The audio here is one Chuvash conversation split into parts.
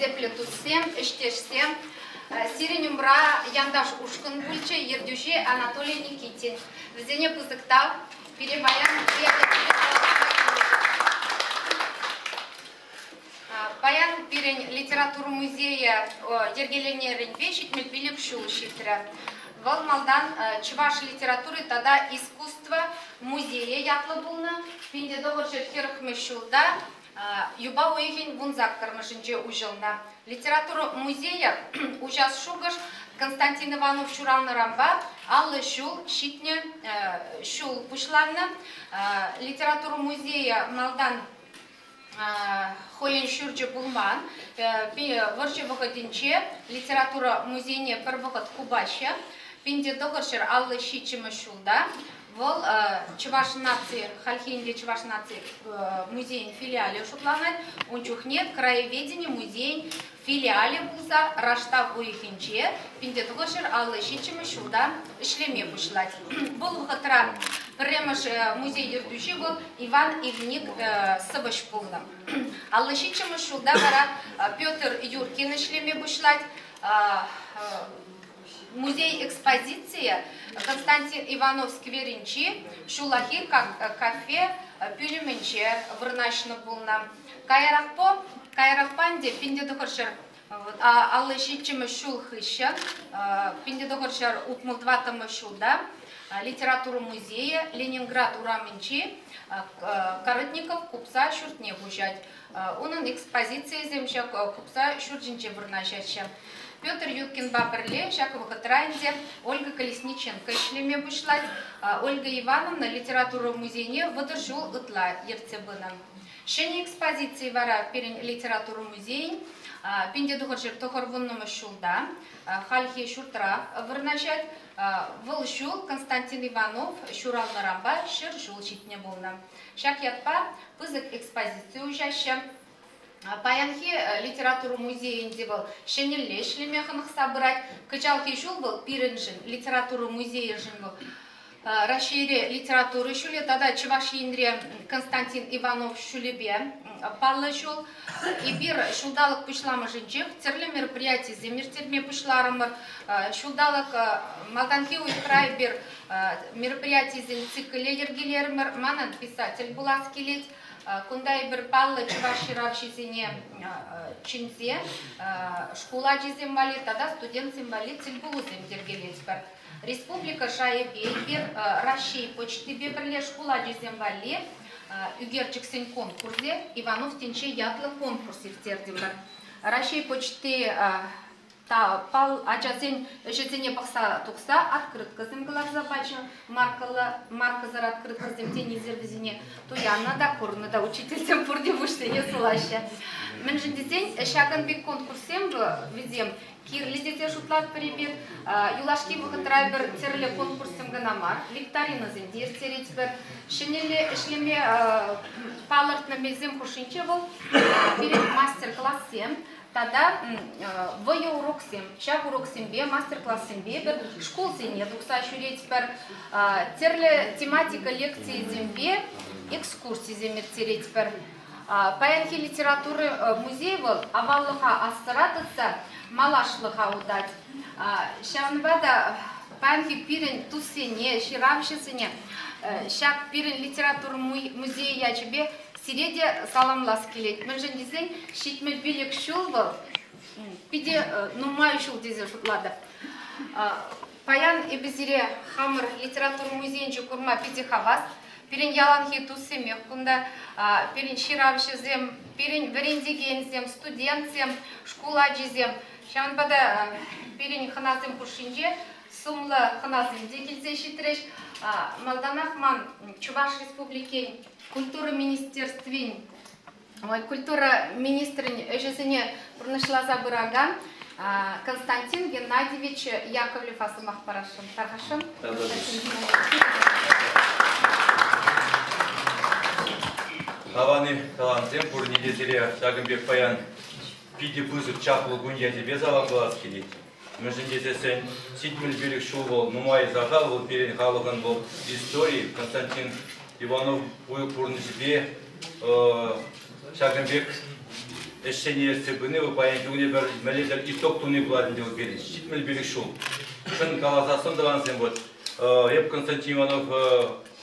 Хисеплӗ туссем, ӗҫтешсем, сирӗн умра Янташ ушкӑн пулчӗ, ертӳҫи Анатолий Никитин. Вӗсене пысӑк тав. Пире паян Паян пирӗн литература музейӗ йӗркеленнӗренпе 75 ҫул ҫитрӗ. Вӑл малтан Чӑваш литератури тата искусство музейӗ ятлӑ пулнӑ. 1940 ҫулта юпа уйӑхӗн вунсаккӑрмӗшӗнче уҫӑлнӑ. Литература музейӗ уҫас шухӑш Константин Иванов ҫуралнӑранпа 50 ҫул ҫитнӗ ҫул пуҫланнӑ. Литература музейӗ малтан хӑйӗн ҫурчӗ пулман. Вӑрҫӑ вӑхӑтӗнче литература музейне пӗр вӑхӑт хупаҫҫӗ. 1957 ҫулта вӑл Чӑваш наци, хальхи ӗнтӗ Чӑваш наци музейӗн филиалӗ шутланать. Ун чухне краеведени музейӗн филиалӗ пулса раштав уйӑхӗнче 1957 ҫулта ӗҫлеме пуҫлать. Вӑл вӑхӑтра пӗрремӗш музей ертӳҫи вӑл Иван Ивник сӑвӑҫ пулнӑ. 57 ҫулта вара Петр Юркин ӗҫлеме пуҫлать. Музей экспозицийӗ Константин Иванов скверӗнчи ҫуллахи кафе пӳлӗмӗнче вырнаҫнӑ пулнӑ. Каярахпа, каярахпа ӗнтӗ 1957 ҫул хыҫҫӑн 1964 ҫулта литература музейӗ Ленинград урамӗнчи Корытников купса ҫуртне куҫать. Унӑн экспозицийӗсем ҫак купса ҫурчӗнче вырнаҫаҫҫӗ. Петр Юткинпа пӗрле ҫак вӑхӑтра ӗнтӗ Ольга Колесниченко ӗҫлеме пуҫлать. Ольга Ивановна литература музейне 30 ҫул ытла ертсе пынӑ. Ҫӗнӗ экспозици вара пирӗн литература музейӗн 1990 ҫулта хальхи ҫуртра вырнаҫать. Вӑл ҫул Константин Иванов ҫуралнӑранпа 100 ҫул ҫитнӗ пулнӑ. Ҫак ятпа пысӑк экспозици уҫаҫҫӗ. Паянхи литература музейӗнче вӑл ҫӗнӗлле ӗҫлеме хӑнӑхса пырать. Кӑҫалхи ҫул вӑл пирӗншӗн, литература музейӗшӗн вӑл Раҫҫейре литература ҫулӗ тата Чӑваш Енре Константин Иванов ҫулӗпе паллӑ ҫул. Эпир ҫулталӑк пуҫламӑшӗнчех тӗрлӗ мероприятисем ирттерме пуҫларӑмӑр. Ҫулталӑк малтанхи уйӑхра эпир мероприятисен циклӗ йӗркелерӗмӗр. Манӑн писатель пулас килет. Кунта эпир паллӑ чӑваш ҫыравҫисене чӗнсе шкул ачисем валли тата студентсем валли тӗлпулусем йӗркелетпӗр. Республика шайӗпе эпир Раҫҫей почтипе пӗрле шкул ачисем валли ӳкерчӗксен конкурсӗ «Иванов тӗнче» ятлӑ конкурс ирттертӗмӗр. Раҫҫей почти пал ачасен ӗҫӗсене пӑхса тухса открыткӑсем кӑларса пачӗ. Маркӑллӑ, маркӑсӑр открыткӑсем тенисӗр вӗсене туяннӑ та, курнӑ та учительсем пурте пуҫсене сулаҫҫӗ. Мӗншӗн тесен ҫакӑн пек конкурссем вӗсем кирлӗ тесе шутлатпӑр эпир. Юлашки вӑхӑтра эпир тӗрлӗ конкурссем кӑна мар, викторинӑсем те ирттеретпӗр. Ҫӗнӗлле ӗҫлеме палӑртнӑ мелсем хушшинче вӑл пирӗн мастер-классем тата вӑйӑ уроксем. Ҫак уроксемпе, мастер-классемпе эпир шкулсене тухса ҫӳретпӗр, тӗрлӗ тематика лекцийӗсемпе экскурсисем ирттеретпӗр. Паянхи литература музейӗ вӑл аваллӑха асра тытса малашлӑха утать. Ҫавӑнпа та паянхи пирӗн туссене, ҫыравҫӑсене ҫак пирӗн литература музейӗ ячӗпе сире те саламлас килет. Мӗншӗн тесен 75 ҫул вӑл питӗ нумай ҫул тесе шутлатӑп. Паян эпӗ сире хамӑр литература музейӗнче курма питӗ хавас. Пирӗн яланхи туссемех кунта, пирӗн ҫыравҫӑсем, пирӗн вӗрентекенсем, студентсем, шкул ачисем. Ҫавӑнпа та пирӗн хӑнасем хушшинче сумлӑ хӑнасем те килсе ҫитрӗҫ. Малтанах ман Чӑваш Республикин культура министерствин культура министрӗн ӗҫӗсене пурнӑҫласа пыракан Константин Геннадьевич Яковлева сӑмах парасшӑн. Тархасшӑн. Таван-и, тӑвансем, пурне те сире ҫакӑн пек паян питӗ пысӑк чаплӑ кун ячӗпе саламлас килет. Мӗншӗн тесессӗн 75 ҫул вӑл нумай сахал, вӑл пирӗн халӑхӑн вӑл истори Константин Иванов пурнӑҫӗпе ҫакӑн пек. ӗҫсене ертсе пыни вӑл паянхи куне пӗр мӗнле итог туни пулать ӗнтӗ вӑл пирӗн 75 ҫул. Чӑн каласассӑн тӑвансем вот эп Константин Иванов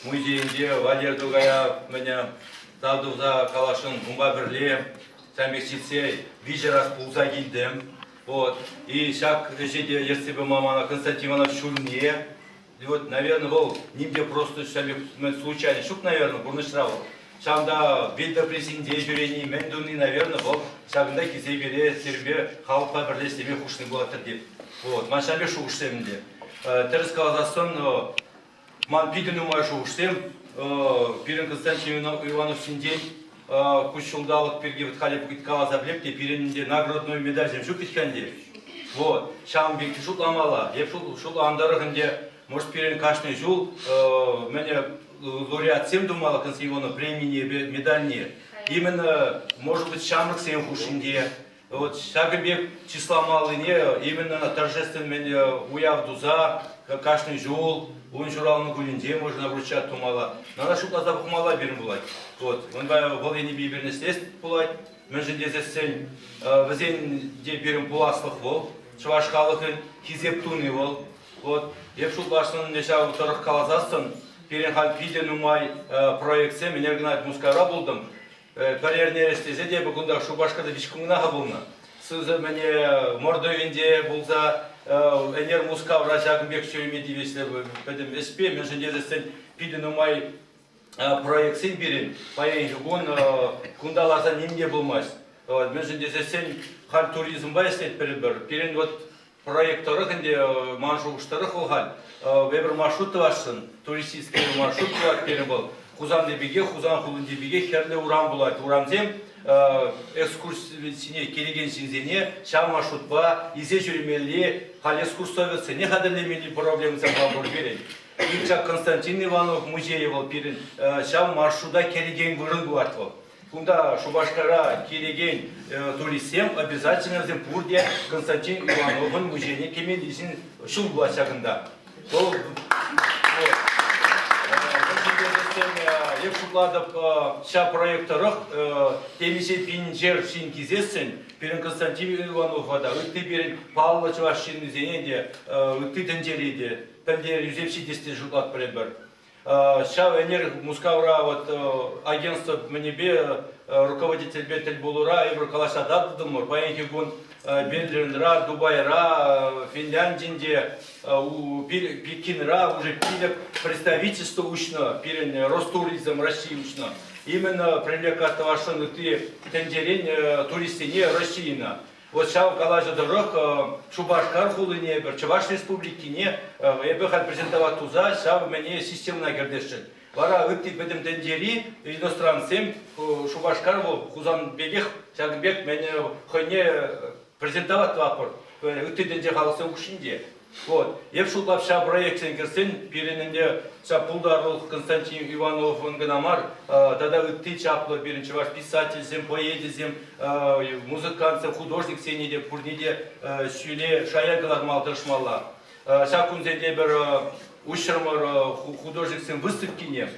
музейӗнче Валер Тукая мӗне тав туса каласшӑн унпа пӗрле ҫавӑн пек ҫитсе виҫӗ раз пулса килтӗм. Вот. И ҫак ӗҫе те ертсе пыма мана Константин Иванов ҫумне И вот, наверное, вӑл нимте просто случайно ҫук, наверное, пурнӑҫра вӑл. Ҫавӑнта вилтӑприсенче ҫӳрени, мӗн туни, наверное, вӑл ҫакӑнта килсе пире сирӗнпе халӑхпа пӗрле ӗҫлеме хушни пулать теп. Вот, ман ҫавӑн пек шухӑшсем ӗнтӗ. Тӗрӗс каласассӑн, ман питӗ нумай шухӑшсем. Пирӗн Константин Иванов ҫинчен ку ҫулталӑк пирки вот халӗ каласа пӗлеп те, пирӗн ӗнтӗ наградной медальсем ҫук вӗт-ха ӗнтӗ. Вот, ҫавӑн пек шутламалла. Эп шутланӑ тӑрӑх ӗнтӗ, может, пирӗн кашни ҫул мӗне лауреатсем тумалла Константин Иванов премине, медальне. Именно, может быть, ҫамрӑксен хушшинче вот ҫакӑн пек чысламаллине именно торжественный уяв туса кашни ҫул ун ҫуралнӑ кунӗнче можно вручать тумалла. Надо шутласа пӑхмалла пирӗн пулать. Вот. Унпа вӑл енӗпе пирӗн пулать. Мӗншӗн тесессӗн вӗсен те пирӗн пуласлӑх вӑл, чӑваш халӑхӗн хисеп туни вӑл. Вот. Эп шутлашнӑн ҫав тӑрӑх каласассӑн пирӗн халь питӗ нумай проектсем Энергонайт Мускавра пултӑм. Пӗр эрне ӗҫлесе те эпӗ кунта Шупашкарта виҫ кун-ха пулнӑ. Сызӑ мӗне Мордовинте пулса ӗнер Мускавра ҫакӑн пек ҫӳреме тивӗҫлӗ пӗтӗм ӗҫпе, мӗншӗн тесессӗн питӗ нумай проектсем пирӗн паянхи кун кунта ларса ним те пулмасть. Мӗншӗн тесессӗн халь туризмпа ӗҫлетпӗр пӗр. Пирӗн вот проект тӑрӑх ӗнтӗ, ман шухӑш тӑрӑх вӑл халь эпир маршрут тӑвасшӑн, туристический маршрут пулать пирӗн вӑл. Хусанти пекех, Хусан хулинчи пекех хӗрлӗ урам пулать. Урамсем экскурсине килекен ҫынсене ҫав маршрутпа илсе ҫӳремелли, халь экскурсоводсене хатӗрлемелли проблемӑсем пур пирӗн. Ильчак Константин Иванов музейӗ вӑл пирӗн ҫав маршрута кӗрекен вырӑн пулать вӑл. Кунта Шупашкара килекен туристсем обязательно вӗсем пурте Константин Ивановӑн музейне кӗмеллисен ҫул пулать ҫакӑнта. Вӑл эп шутлатӑп, ҫав проект тӑрӑх темиҫе пиншер ҫын килсессӗн пирӗн Константин Иванова та, ытти пирӗн паллӑ чӑваш ҫыннисене те, ытти тӗнчере те пӗлтерӳсем ҫитес тесе шутлатпӑр эпир. Ҫав ӗнер Мускавра вот агентство мӗнӗпе руководительпе тӗл пулура эпир калаҫса татӑлтӑмӑр. Паянхи кун Берлинра, Дубайра, Финляндинче, Пекинра уже пилӗк представительство уҫнӑ, пирӗн Ростуризм России уҫнӑ. Именно привлекать тӑвасшӑн ытти тӗнчерен туристсене Российӑна. Вот ҫав калаҫу тӑрӑх Шупашкар хулине эпир Чӑваш Республикине эпӗ халь презентовать туса ҫав мӗне системӑна кӗртесшӗн. Вара ытти пӗтӗм тӗнчери иностранцсем Шупашкар вӑл Хусан пекех ҫакӑн пек мӗне хӑйне презентовать тӑватпӑр ытти тӗнче халӑхсен хушшинче. Вот. Эп шутлап ҫав проектсен кӗрсен пирӗн ӗнтӗ ҫав пултарулӑх Константин Ивановӑн кӑна мар, тата ытти чаплӑ пирӗн чӑваш писательсем, поэчӗсем, музыкантсем, художниксене те пурне те ҫӳле шая кӑларма тӑрӑшмалла. Ҫак кунсенче эпир уҫрӑмӑр художниксен выставкине.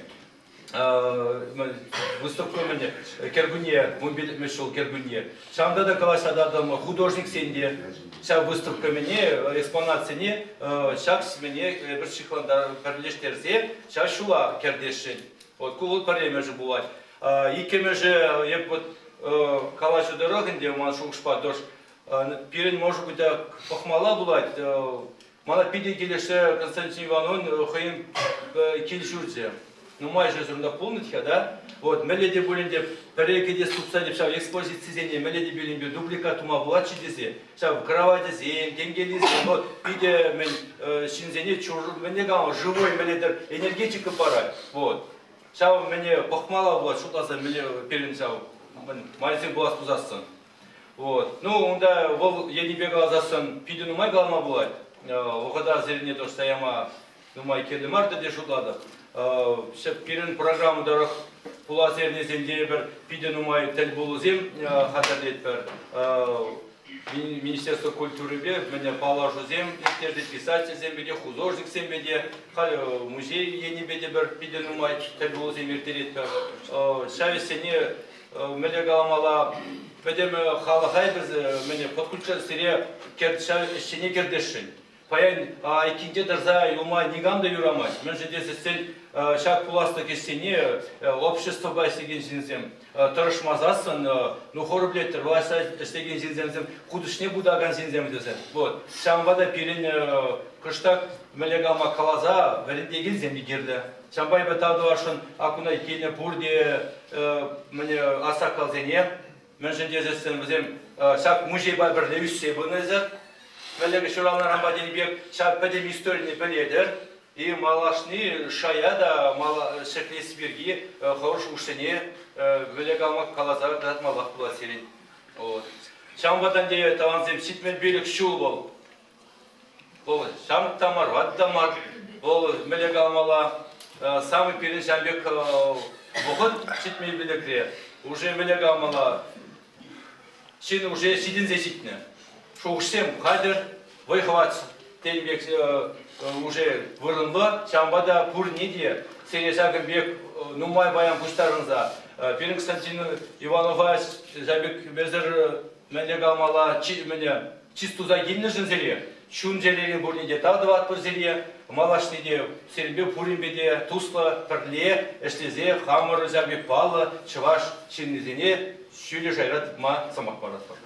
Выставка мӗне кӗркунне, 15-мӗш ҫул кӗркунне. Ҫавӑнта та калаҫса татӑлнӑ художниксен те ҫав выставка мӗне, экспонатсене ҫак мӗне эпир пӗрлештерсе ҫав ҫула кӗртесшӗн. Вот ку вӑл пӗрремӗшӗ пулать. Иккӗмӗшӗ, эп вот калаҫу тӑрӑх ӗнтӗ ман шухӑшпа тӑш, пирӗн, может быть, пӑхмалла пулать. Мана питӗ килӗшрӗ Константин Ивановӑн хӑйӗн кил-ҫурчӗ. Нумай ҫӗр унта пулнӑ-ха, да? Вот, мӗнле те пулин те пӗрре кӗтес тупса теп ҫав экспозицисене мӗнле те пулин те дубликат тума пулать-ши тесе, ҫав кроватьсем, тенкелисем, вот питӗ мӗн ҫынсене мӗнле калама, живой мӗнле-тӗр энергетика парать. Вот. Ҫав мӗне пӑхмалла пулать, шутласа мӗнле пирӗн ҫав майсем пулас пулсассӑн. Вот. Ну, унта вӑл енӗпе каласассӑн питӗ нумай калама пулать. Вӑхӑта сирӗнне тӑрса яма нумай кирлӗ мар тесе шутлатӑп. Пирӗн программа тӑрӑх пулас эрнесенче эпир питӗ нумай тӗлпулусем хатӗрлетпӗр. Министерство культурипе мӗне паллашусем ирттерсе писательсемпе те, художниксемпе те, халь музей енӗпе те пӗр питӗ нумай тӗлпулусем ирттеретпӗр. Ҫав ӗҫсене. мӗнле каламалла, пӗтӗм халӑха эпир мӗне подключассире ӗҫсене кӗртесшӗн. Паян айккинче тӑрса юлма никам та юрамасть. Мӗншӗн тесен ҫак пуласлӑх ӗҫсене обществӑпа ӗҫлекен ҫынсем тӑрӑшмасассӑн, ну хор пӗлеттӗр, влаҫра ӗҫлекен ҫынсемсем хутӑшне путакан ҫынсем тесе. Вот. Ҫавӑнпа та пирӗн кӑштах мӗнле калама каласа вӗрентекенсем те кирлӗ. Ҫавӑнпа эпӗ тав тӑвасшӑн аккуна килнӗ пурте мӗне асаккалсене, мӗншӗн тесессӗн вӗсем ҫак музейпа пӗрле ӳссе пынӑ-сӗр. Мӗнле ҫуралнӑранпа тенӗ пек ҫав пӗтӗм историне пӗлетӗр. И малашни шая та ҫӗклес пирки хӑвӑр шухӑшсене мӗнле калама каласа кӑтартмаллах пулать сирӗн. Вот. Ҫавӑнпа та ӗнтӗ тӑвансем 75 ҫул вӑл. Вӑл ҫамрӑк та мар, ватӑ та мар. Вӑл мӗнле каламалла, самый пирӗн ҫавӑн пек вӑхӑт 75-ре. Уже мӗнле каламалла, ҫын уже ҫитӗнсе ҫитнӗ. Шухӑшсем хатӗр, вӑй-хӑват тенӗ пек уже вырӑнлӑ. Ҫавӑнпа та пурне те сире ҫакӑн пек нумай паян пуҫтарӑнса пирӗн Константин Иванова ҫав пек мӗсӗр мӗнле каламалла, мӗне чыс туса килнӗшӗн сире чун-чӗререн пурне те тав тӑватпӑр сире. Малашне те сирӗнпе пуринпе те туслӑ пӗрле ӗҫлесе хамӑр ҫав пек паллӑ чӑваш ҫыннисене ҫӳллӗ шайра тытма сӑмах паратпӑр.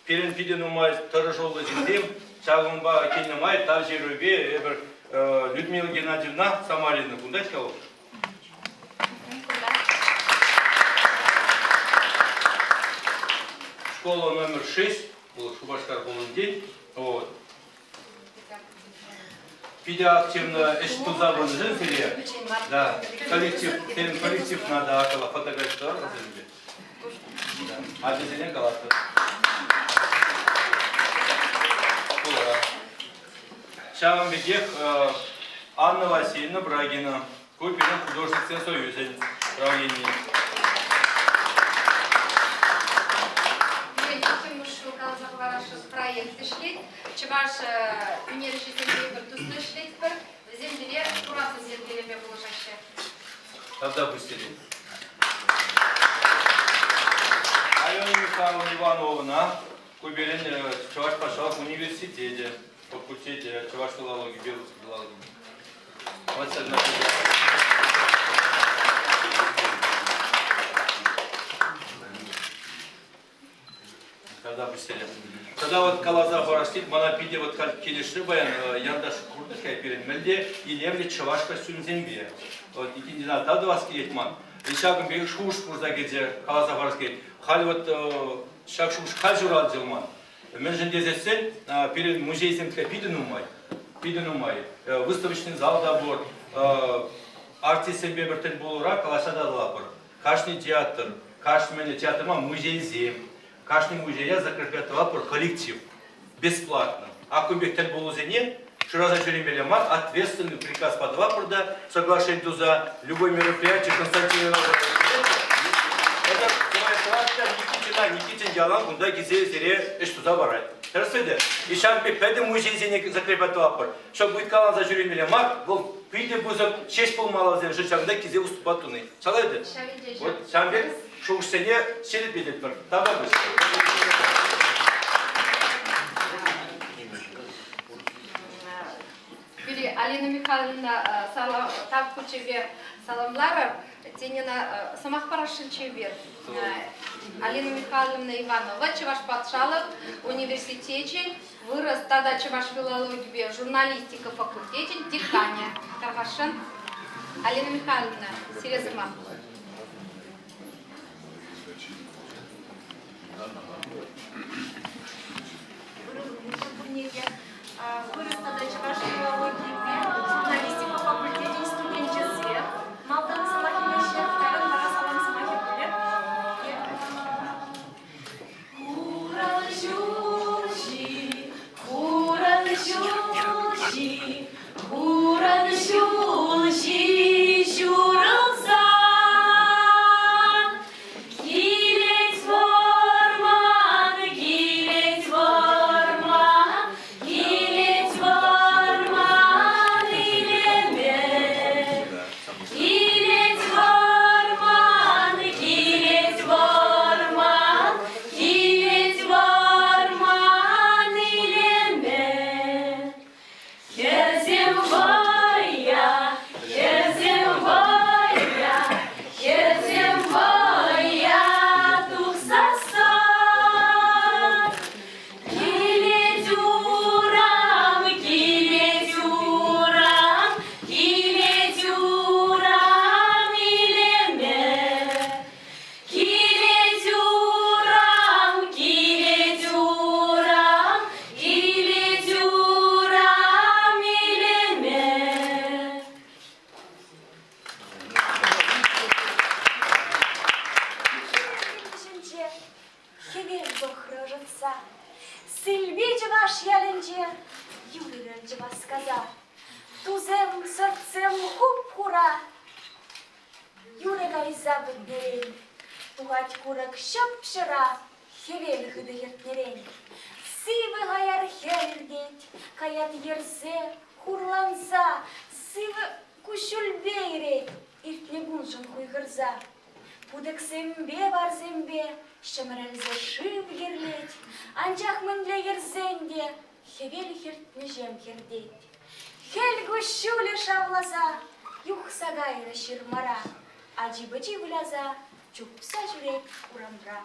Пирӗн питӗ нумай тӑрӑшуллӑ ҫынсем ҫавӑнпа килнӗ май тав ҫырӑвӗпе эпир Людмила Геннадьевна Самарина кунта-ҫке вӑл. Школа номер 6, вӑл Шупашкар хулинчен. Вот. Питӗ активно ӗҫ туса пынӑшӑн сире. Да, коллектив, сирӗн коллектив надо около фотографировать. Ачасене калатпӑр. Ҫавӑн пекех Анна Васильевна Брагина, ку пирӗн художниксен союзӗн правленийӗ. Пирӗн иккӗмӗш ҫул каласа хӑварасшӑн проект ӗҫлет. Чӑваш ӳнерҫисемпе пӗр туслӑ ӗҫлетпӗр. Вӗсем пире куравсем йӗркелеме пулӑшаҫҫӗ. Тавта пуҫ сире. Алена Михайловна Ивановна ку пирӗн Чӑваш патшалӑх университечӗ, факультечӗ чӑваш филологи, белорусский филологи. Тогда пуҫсене. Тата вот каласа хурас тет, мана питӗ вот халь килӗшрӗ паян янташ куртӑк-ха пирӗн мӗнле илемлӗ чӑваш костюмсемпе. Вот иккӗнчен та тӑвас килет ман. И ҫакӑн пек шухӑш пулса килчӗ, каласа хурас килет. Халь вот ҫак шухӑш халь ҫуралчӗ ман. Мӗншӗн тесессӗн пирӗн музейсем питӗ нумай. Питӗ нумай. Выставочный зал та пур. Артистсемпе пӗр тӗл пулура калаҫса татӑлатпӑр. Кашни театр, кашни театр мар, музейсем, кашни музея закреплять тӑватпӑр коллектив. Бесплатно. А кун пек тӗлпулусене шыраса ҫӳремелле мар, ответственный приказ тӑватпӑр та соглашение туса любой мероприятие Константин Это Никитина, Никитин ялан кунта килсе сире ӗҫ туса парать. Тӗрӗс ӗнтӗ. И ҫав пек пӗтӗм музейсене закреплять тӑватпӑр. Ҫак ыйткаланса ҫӳремелле мар, вӑл питӗ пысӑк ҫеҫ пулмалла вӗсемшӗн ҫакӑнта килсе выступать туни. Ҫавна ӗнтӗ. Вот ҫавӑн пек шухӑшсене ҫирӗплететпӗр. Тавтапуҫ. Пире Алина Михайловна тав хучӗпе саламларӑр. Тенина сӑмах парасшӑнччӗ эпир. Алина Михайловна Иванова Чӑваш патшалӑх университечӗн вырӑс тата чӑваш филологипе журналистика факультечӗн деканӗ. Тархасшӑн. Алина Михайловна, сире сӑмах. Пурне те вырӑс тата чӑваш филологийӗпе журналистика факультечӗн студенчӗсем малтан сӑмах илеҫҫӗ, кайран вара салам сӑмахӗ пулӗ. Хуран ҫулҫи, хуран ҫулҫи, хуран ҫулҫи ҫурӑлсан, килет вӑрман, килет вӑрман, килет вӑрман. ҫурӑлса пӗтнӗрен тухать курӑк ҫӑп-ҫӑра хӗвел хытӑ хӗртнӗрен. Сивӗ хаяр хӗл иртет, каять йӗрсе, хурланса, сивӗ куҫҫульпе йӗрет иртнӗ куншӑн хуйхӑрса. Путӑксемпе варсемпе ҫӗмӗрӗлсе шыв йӗрлет, анчах мӗнле йӗрсен те хӗвел хӗртнӗҫем хӗртет. Хӗл куҫҫулӗ шавласа юхса кайрӗ ҫырмара, ачи-пӑчи выляса чупса ҫӳрет урамра.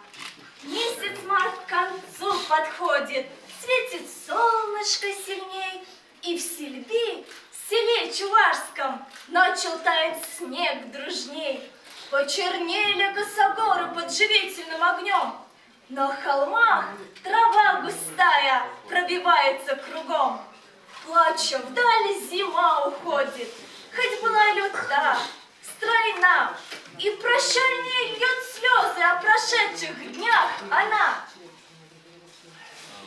Месяц март к концу подходит, светит солнышко сильней, и в Сельби, селе чувашском, начал таять снег дружней. Почернели косогоры под живительным огнем. На холмах трава густая пробивается кругом. Плача вдаль зима уходит, хоть была люта, стройна, и прощальнее льет слезы о прошедших днях она.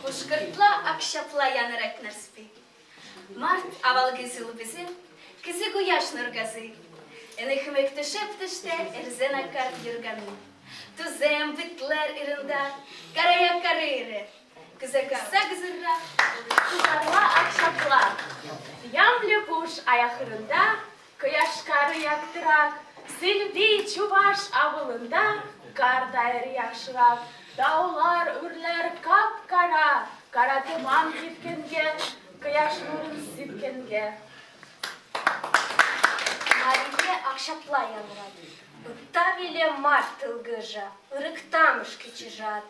Пушкӑртла ак ҫапла янӑрать Нарспи. Март авалхи сылӑпӗсем, кӗсе куяш нӑркасы. Ӗнехмек тӗшеп-тӗште эрзен аккар йӑркани. Тусем витлер ирында, карая карыйры. Кӗсе кызырра, Тутарла ак ҫапла. Ямлӗ пуш аяхырында, кӑяшкары яктырак, Сильви чуваш авылында кар дайыр яхшырак. Таулар, үрләр кап-кара, кара томан кипкенге, кояш нурын сипкенге. Марье ак ҫапла янрать. Ытта виле мар тылгӑшӑ, ырӑктамӑш кӗчӗ-жат.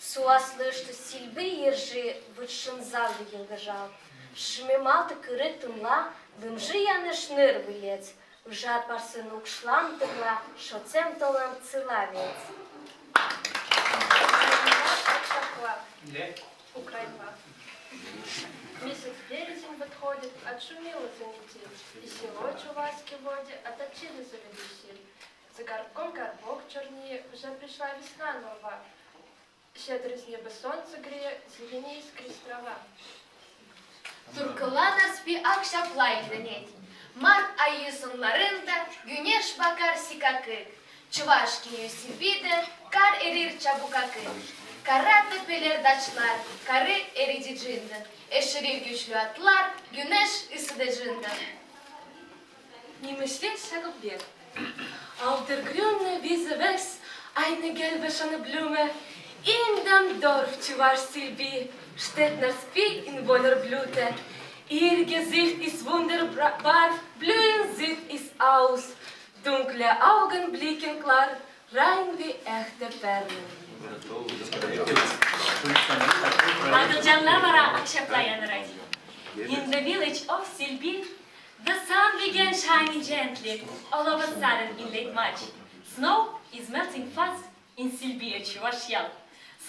Суаслӑ-ӑштӑ силпи йӗрши вытшӑнса йӑлкӑшал. Шӗме малтӑк ырӑ тымла лымши янӑш ныр вылец. Ужат парсын укшлам тырла, шотсем толан цылавец. Украинла. Месяц березень подходит, отшумела заметель, И село Чувашский воде отточили заведущие. За горбком горбок чернее, уже пришла весна нова. Щедро с неба солнце грея, зеленее искрит трава. Туркыла Нарспи ак ҫапла илтӗнет. Март айы сӑнларында Гюнеш бакар сикакы, Чӑваш кинӗ сиввитӗ, кар эрир чабукакы. Караты пелер дачлар, кары эридиджинды, Эшерир güçlü атлар, Гюнеш ысыдежинды. Нимӗҫле ҫакӑн пек. Auf der grünen Wiese wächst eine gelbe schöne Blume. In dem Dorf Чуваш Сильби steht Нарспи in voller Blüte. Ihr Gesicht ist wunderbar, blühend sieht es aus. Dunkle Augen blicken klar, rein wie echte Perlen. Акӑлчанла вара ак ҫапла янӑрать. In the village of Silbi, the sun began shining gently, all of a sudden in late March. Snow is melting fast in Silbia, Чувашьял.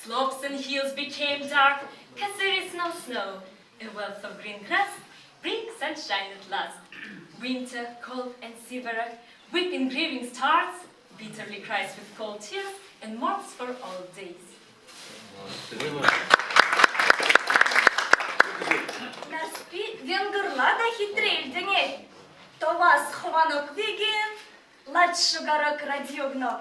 Slopes and hills became dark, 'cause there is no snow. A wealth of green grass brings sunshine at last. Winter, cold and severe, weeping grieving starts, bitterly cries with cold tears and mourns for all days. Нарспи венгрла та хитре илтӗнет. Тӑвас хӑванок виген, латшыгарак радиогнок.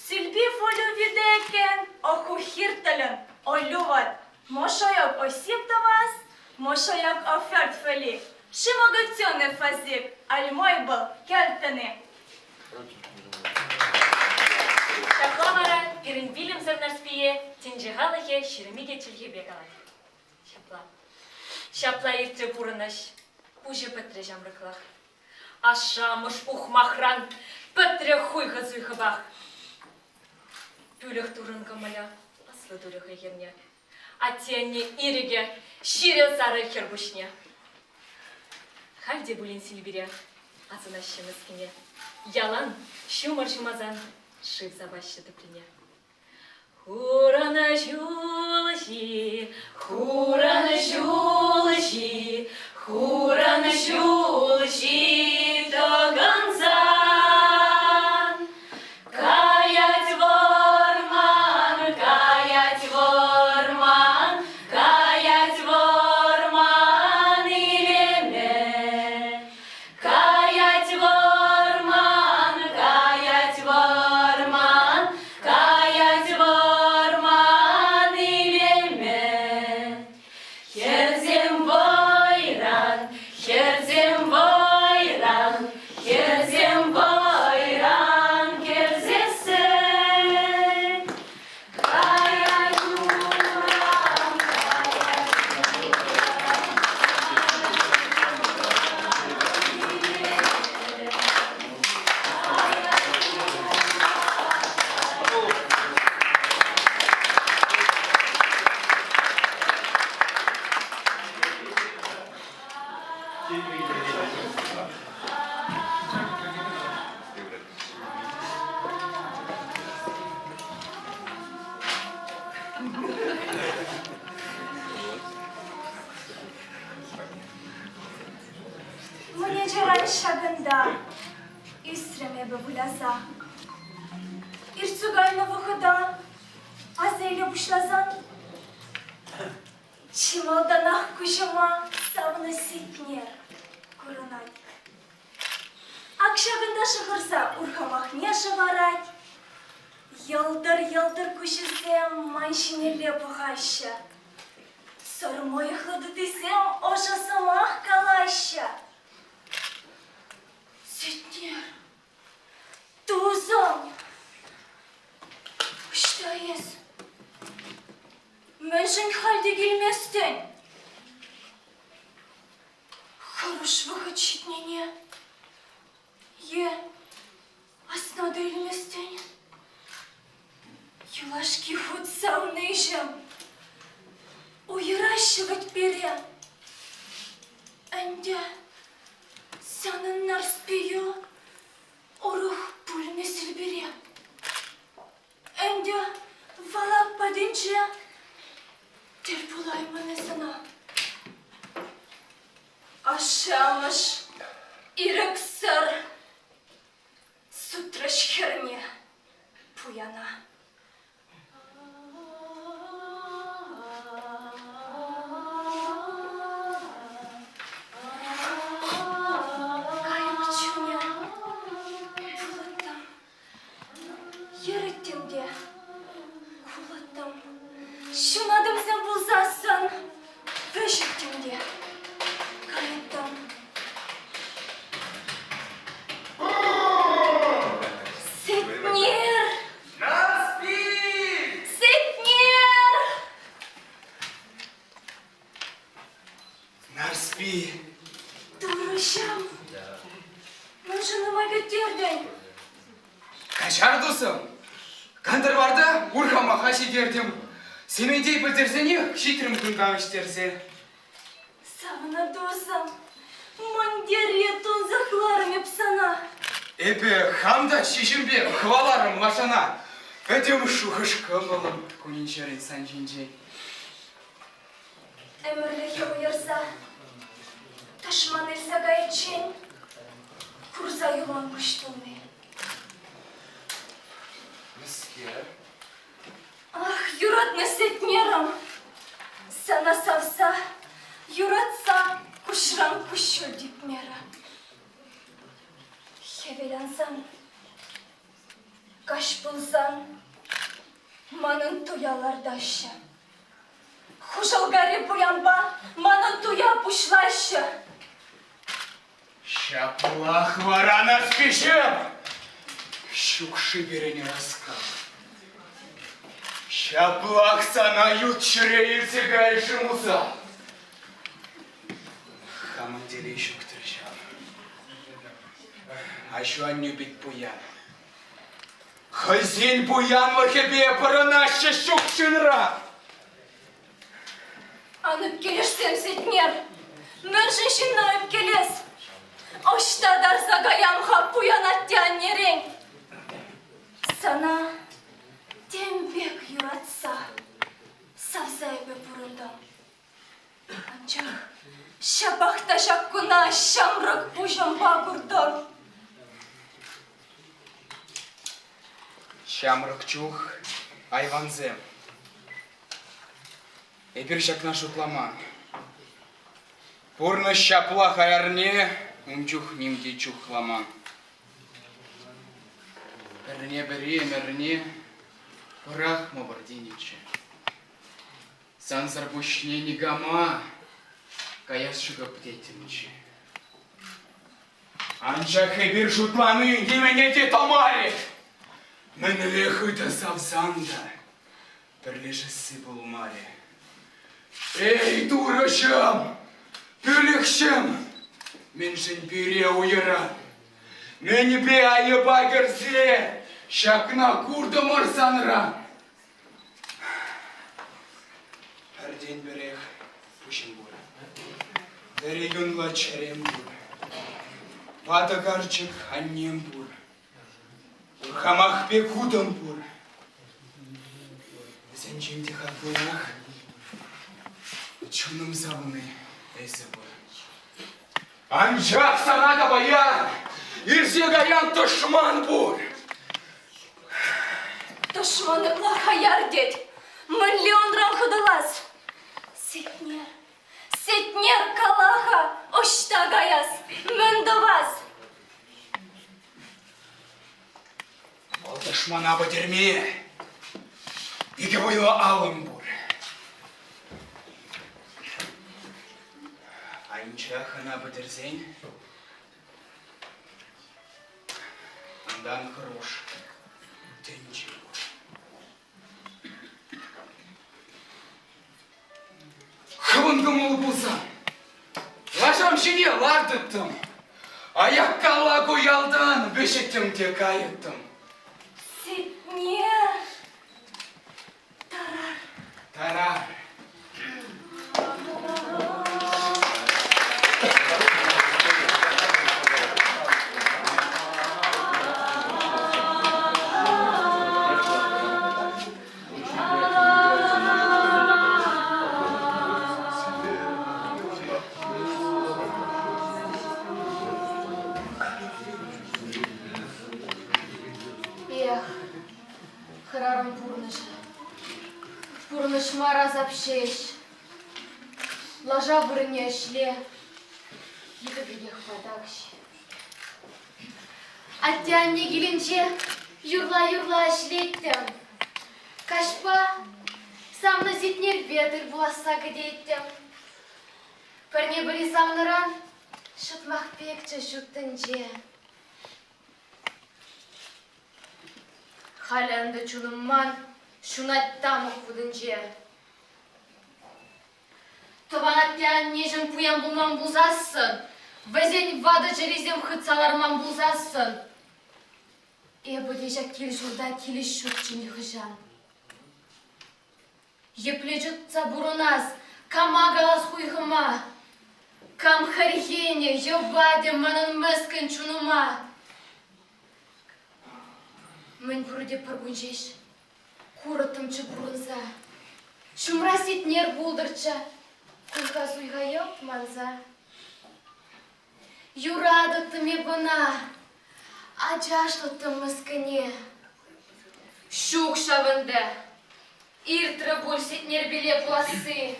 Силпи фолю видекен, оху хиртелен, олюват. Мошойок осип тӑвас, мошойок оферт фели. Шимоготёне фазик, альмойбыл кельтене. Ҫапла вара пирӗн вилӗмсӗр Нарспие тӗнче халӑхӗ 22 чӗлхепе калать. Ҫапла. Ҫапла иртрӗ пурӑнӑҫ. Пуҫӗ пӗтрӗ ҫамрӑклах. Ашшӗ-амӑш ухмахран пӗтрӗ хуйхӑ-суйхӑпах. Пӳлӗх турӑн кӑмӑлӗ аслӑ турӗ хӑй хӗрне. Атте-анне ирӗкӗ ҫирӗ сарӑ хӗр пуҫне. Халь те пулин Силпире асӑнаҫҫӗ мӗскӗне. Ялан ҫумӑр ҫумасан шыв сапаҫҫӗ тӑприне. Хурӑн ҫулҫи, хурӑн ҫулҫи, хурӑн ҫулҫи тӑкӑнсан, Каять вӑрман, каять вӑрман, каять вӑрман илеме. Каять вӑрман, каять вӑрман. ҫакӑнта ӳсрӗм эпӗ выляса. Иртсе кайнӑ вӑхӑта аса иле пуҫласан чи малтанах куҫӑма савнӑ Сетнер курӑнать. Ак ҫакӑнта шӑхӑрса урхамахне шӑварать. Йӑлтӑр-йӑлтӑр куҫӗсем ман ҫинелле пӑхаҫҫӗ. Сӑрмӑйӑхлӑ тутисем ӑшӑ сӑмах калаҫҫӗ. Сетнер, тусӑм, ӑҫта эс? Мӗншӗн халь те килместӗн? Хӑруш вӑхӑт ҫитнине е асна та илместӗн? Юлашки хут савниҫӗм уйӑраҫҫӗ вӗт пире. Ӗнтӗ санӑн Нарспийӳ урӑх пулмӗ Силпире. Ӗнтӗ Валак патӗнче тӗл пулаймӑн эс ӑна. Ашшӗ-амӑш ирӗксӗр сутрӗҫ хӗрне пуяна. Кайӑк чунӗ пулӑттӑм Йӗрӗттӗм те кулӑттӑм. Ҫунатӑмсем пулсассӑн вӗҫӗттӗм те кайӑттӑм. Сетнер! Нарспи! Сетнер! Нарспи! Турӑҫӑм! Мӗншӗн нумай кӗттертӗн? Каҫар, тусӑм. Кантӑрварта урхамаха ҫитертӗм. Сементей пӗлтерсенех ҫитрӗм кунта вӗҫтерсе. Савнӑ тусӑм, мӑнтире тунсӑхларӑм эп сана. Эпӗ хам та ҫиҫӗмпе хӑваларӑм лашана. Пӗтӗм шухӑш-кӑмӑлӑм кунӗн-ҫӗрӗн сан ҫинчен. Ӗмӗрлӗхе уйӑрса тӑшман илсе кайиччен курса юлан куҫ тулли. Мӗскер? Ах, юратнӑ Сетнерӑм, сана савса, юратса куҫран куҫҫуль типмерӗ. Хӗвел ансан, каҫ пулсан манӑн туя лартаҫҫӗ. Хушӑлкари пуянпа манӑн туя пуҫлаҫҫӗ. Ҫаплах вара Нарспиҫем! Ҫук-ши пирӗн ӑраскал? Ҫаплах сана ют ҫӗре илсе кайӗ-ши Муса? Хамӑн телей ҫук-тӑр ҫав. Аҫу-аннӳ пит пуян. Хӑйсен пуянлӑхӗпе пӑрӑнаҫҫӗ ҫук ҫынра. Ан ӳпкелешсем, Сетнер. Мӗншӗн ҫынна ӳпкелес? Ӑҫта тарса каям-ха пуян атте-аннерен? Сана тем пек юратса, савса эпӗ пурӑнтӑм. Анчах ҫапах та ҫак куна ҫамрӑк пуҫӑмпа куртӑм. Ҫамрӑк чух айвансем. Эпир ҫакна шутламан. Пурнӑҫ ҫапла хаярне ун чух ним те чухламан. Пӗрне-пӗри ӗмӗрне пӑрахмӑпӑр тенӗччӗ. Сансӑр пуҫне никама каяс ҫук теттӗмччӗ. Анчах эпир шутлани нимене те тӑмарӗ. Мӗнле хытӑ савсан та пӗрлешесси пулмарӗ. Эй, Турӑҫӑм, пӳлӗхҫӗм, мӗншӗн пире уйӑран? Мӗнпе айӑпа кӗрсе ҫакна куртӑмӑр санран? Пӗртен-пӗрех пуҫӑм пур. Вӗри юнлӑ чӗрем пур. Ватӑ карчӑк аннем пур. Урхамах пек утӑм пур. Вӗсенчен те хаклӑрах чунӑм савни эсӗ пур. Анчах сана та паян ирсе каян тӑшман пур. Тӑшман ытла хаяр тет. Мӗнле унран хӑтӑлас? Сетнер, Сетнер, кала-ха, ӑҫта каяс, мӗн тӑвас? Вӑл тӑшмана пӗтерме икӗ вӑйлӑ алӑм пур. Анчах ӑна пӗтерсен унтан хӑруш тӗнче пур. Хӑвӑн кӑмӑлу пулсан, лашам ҫине лартӑттӑм, аяккалла ку ялтан вӗҫӗттӗм те кайӑттӑм. Ситне тарар. Тарар. Эх, хӗрарӑм пурнӑҫӗ. Пурнӑҫ мар асап ҫеҫ. Лаша вырӑнне ӗҫле, йытӑ пекех патакҫ. Атте-анне килӗнче юрла-юрла ӗҫлеттӗм. Каҫпа савнӑ Сетнерпе тӗл пуласса кӗтеттӗм. Пӗрне-пӗри савнӑран ҫӑтмах пекчӗ ҫут тӗнче. Халӗ ӗнтӗ чунӑм ман ҫунать тамӑк вутӗнче. Тӑван атте-аннешӗн пуян пулман пулсассӑн, вӗсен ватӑ чӗрисем хытса ларман пулсассӑн, эпӗ те ҫак кил-ҫурта килес ҫукчӗ нихӑҫан. Епле чӑтса пурӑнас, кама калас хуйхӑма? Кам хӗрхенӗ, йӑпатӗ манӑн мӗскӗн чунӑма? Мӗн пурте пӗр кун ҫеҫ Курӑттӑмччӗ пурӑнса, ҫумра Сетнер пултӑрччӗ, хуйха-суйха йӑлт манса. Юратӑттӑм эп ӑна, ачашлӑттӑм мӗскӗне. Ҫук ҫав ӗнтӗ, иртрӗ пуль Сетнерпеле пуласси.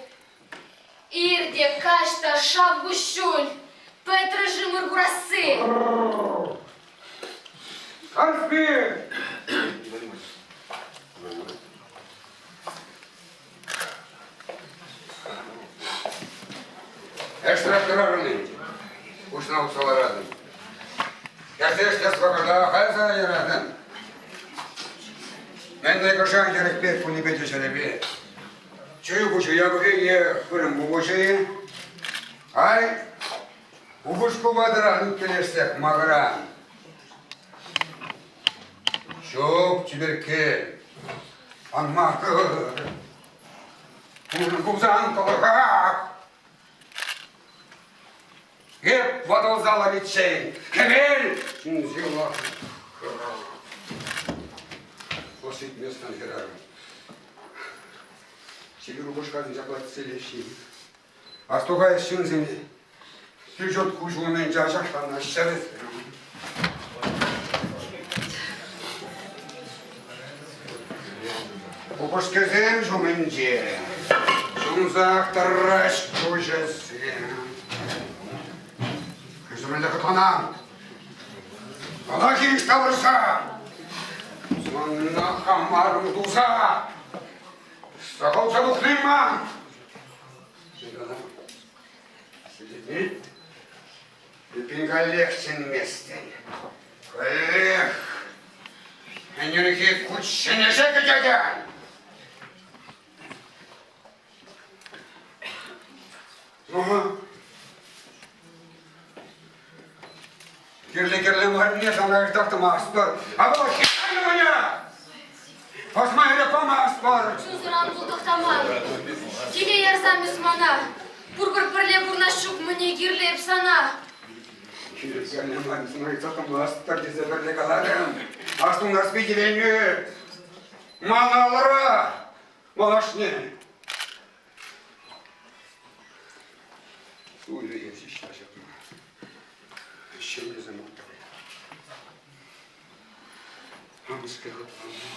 Ир те, каҫ та шав куҫҫуль, пӗтрӗ-ши мур курасси? Нарспи! Эш тракторарӑн куҫна усса ларатӑн. Кӗрсе ӗҫлес вӑхӑта халь сана яратӑн. Мӗнле кӑшан хӗрӗхпе кунӗпе те ҫӗрӗпе. Чӳк уҫӑ япӑхӗ е хырӑм пупӑҫӗ-и? Ай, упӑшку ватӑран ӳпкелешсех макӑран. Ҫук, чиперкке, ан макӑр. Пурӑн пулсан тӑлӑхах. Эп ватӑлса лариччен хӗвел ҫынсем Ҫитмест хӗрарӑм. Чипер упӑшкасем ҫапла тӗселеҫҫӗ. Астухай ҫынсене кил-ҫурт куҫ умӗнче ачашланаҫҫӗ. Упӑшкисем ҫумӗнче ҫунсах тӑраҫ куҫӗсем. Хӗсӗмӗнле хӑтланан. Ӑна хирӗҫ тавӑрса, сӑнна хамарӑм туса, сахалса тухни ман. Сидеть. Эпин каллех чӗнместӗн. Каллех ӗнерхи кучченеҫе кӗтетӗн. Ну, кирлӗ-кирлӗ марне сана ыйтах тӑмастпӑр. А вӑл хӗрарӑм меня! Пӑсма ирӗк памастпӑр. Чунсӑран пул тӑхтаман. Киле ярсам эс мана. Пурпӗр пӗрле пурнас ҫук мӗне кирлӗ эп сана. Кирлӗ марне сана ыйтса тӑмастпӑр тесе пӗрле каларӑм. Астунас витӗленӳ. Ман алӑра малашне. Уйрӑ ҫапма. Мӗскер хӑтланнӑ?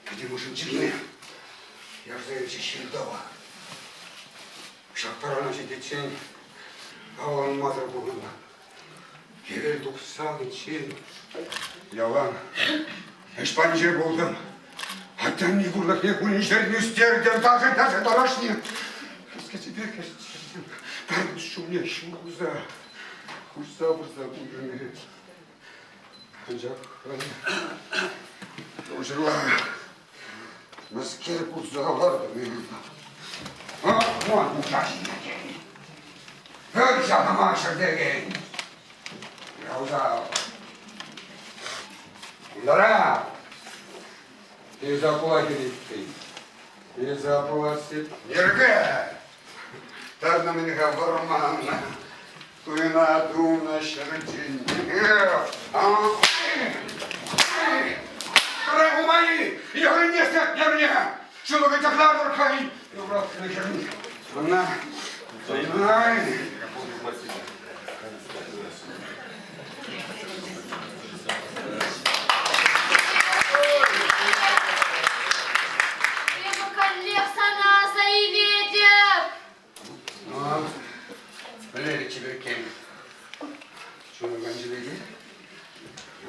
Пӗтӗм ӑшӑнчӑкне ярса илчӗ ҫил-тӑвӑл. Ҫак тарана ҫитиччен авланмасӑр пурӑннӑ. Хӗвел тухсан ҫил ялан ӗҫ патӗнче пултӑм. Атте-анне пурлӑхне кунӗн-ҫӗрӗн ӳстертӗм, ташӑ-ташӑ тӑрӑшнӑ. Кӗскесепе кӗскесем пӗр ҫумне ҫул хуса, хуҫса пырса куйрӑм. Анчах халь ҫырла мӗскер курса лартӑм. Ах, ман ҫитекен! Пӗр ҫакӑма ҫӗртекен! Ялта Кунтара! Эсӗ апла килет Эсӗ апла Йӗрке! Тӑрнӑ-мӗн-ха вӑрман. Туйна тунӑ ҫӗртен. Рагумай! Йӗрне, йӗрне! Ҫулӑхӗ чаклатӑр хӑй! Юратнӑ хӗрне. Ӑна, ай! Эпӗ каллех сана аса илетӗп. Ну, Валерий чиперккен. Чунӑм канчӗ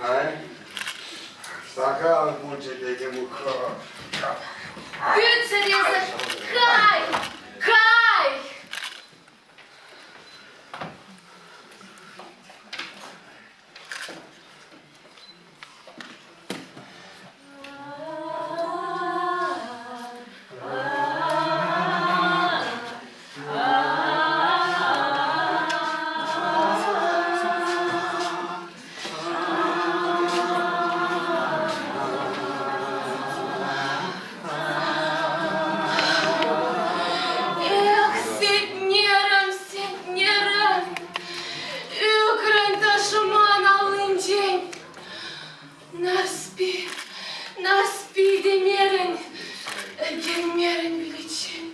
Ай, сахал пулчӗ текем ухо. Пӳтсӗр эсӗ, кай, кай! Эх, сетнерӗм, сетнерӗм, ӳкрӗн тӑшман аллинчен. Нарспи, Нарспи темерӗн, ӗненмерӗн виличчен.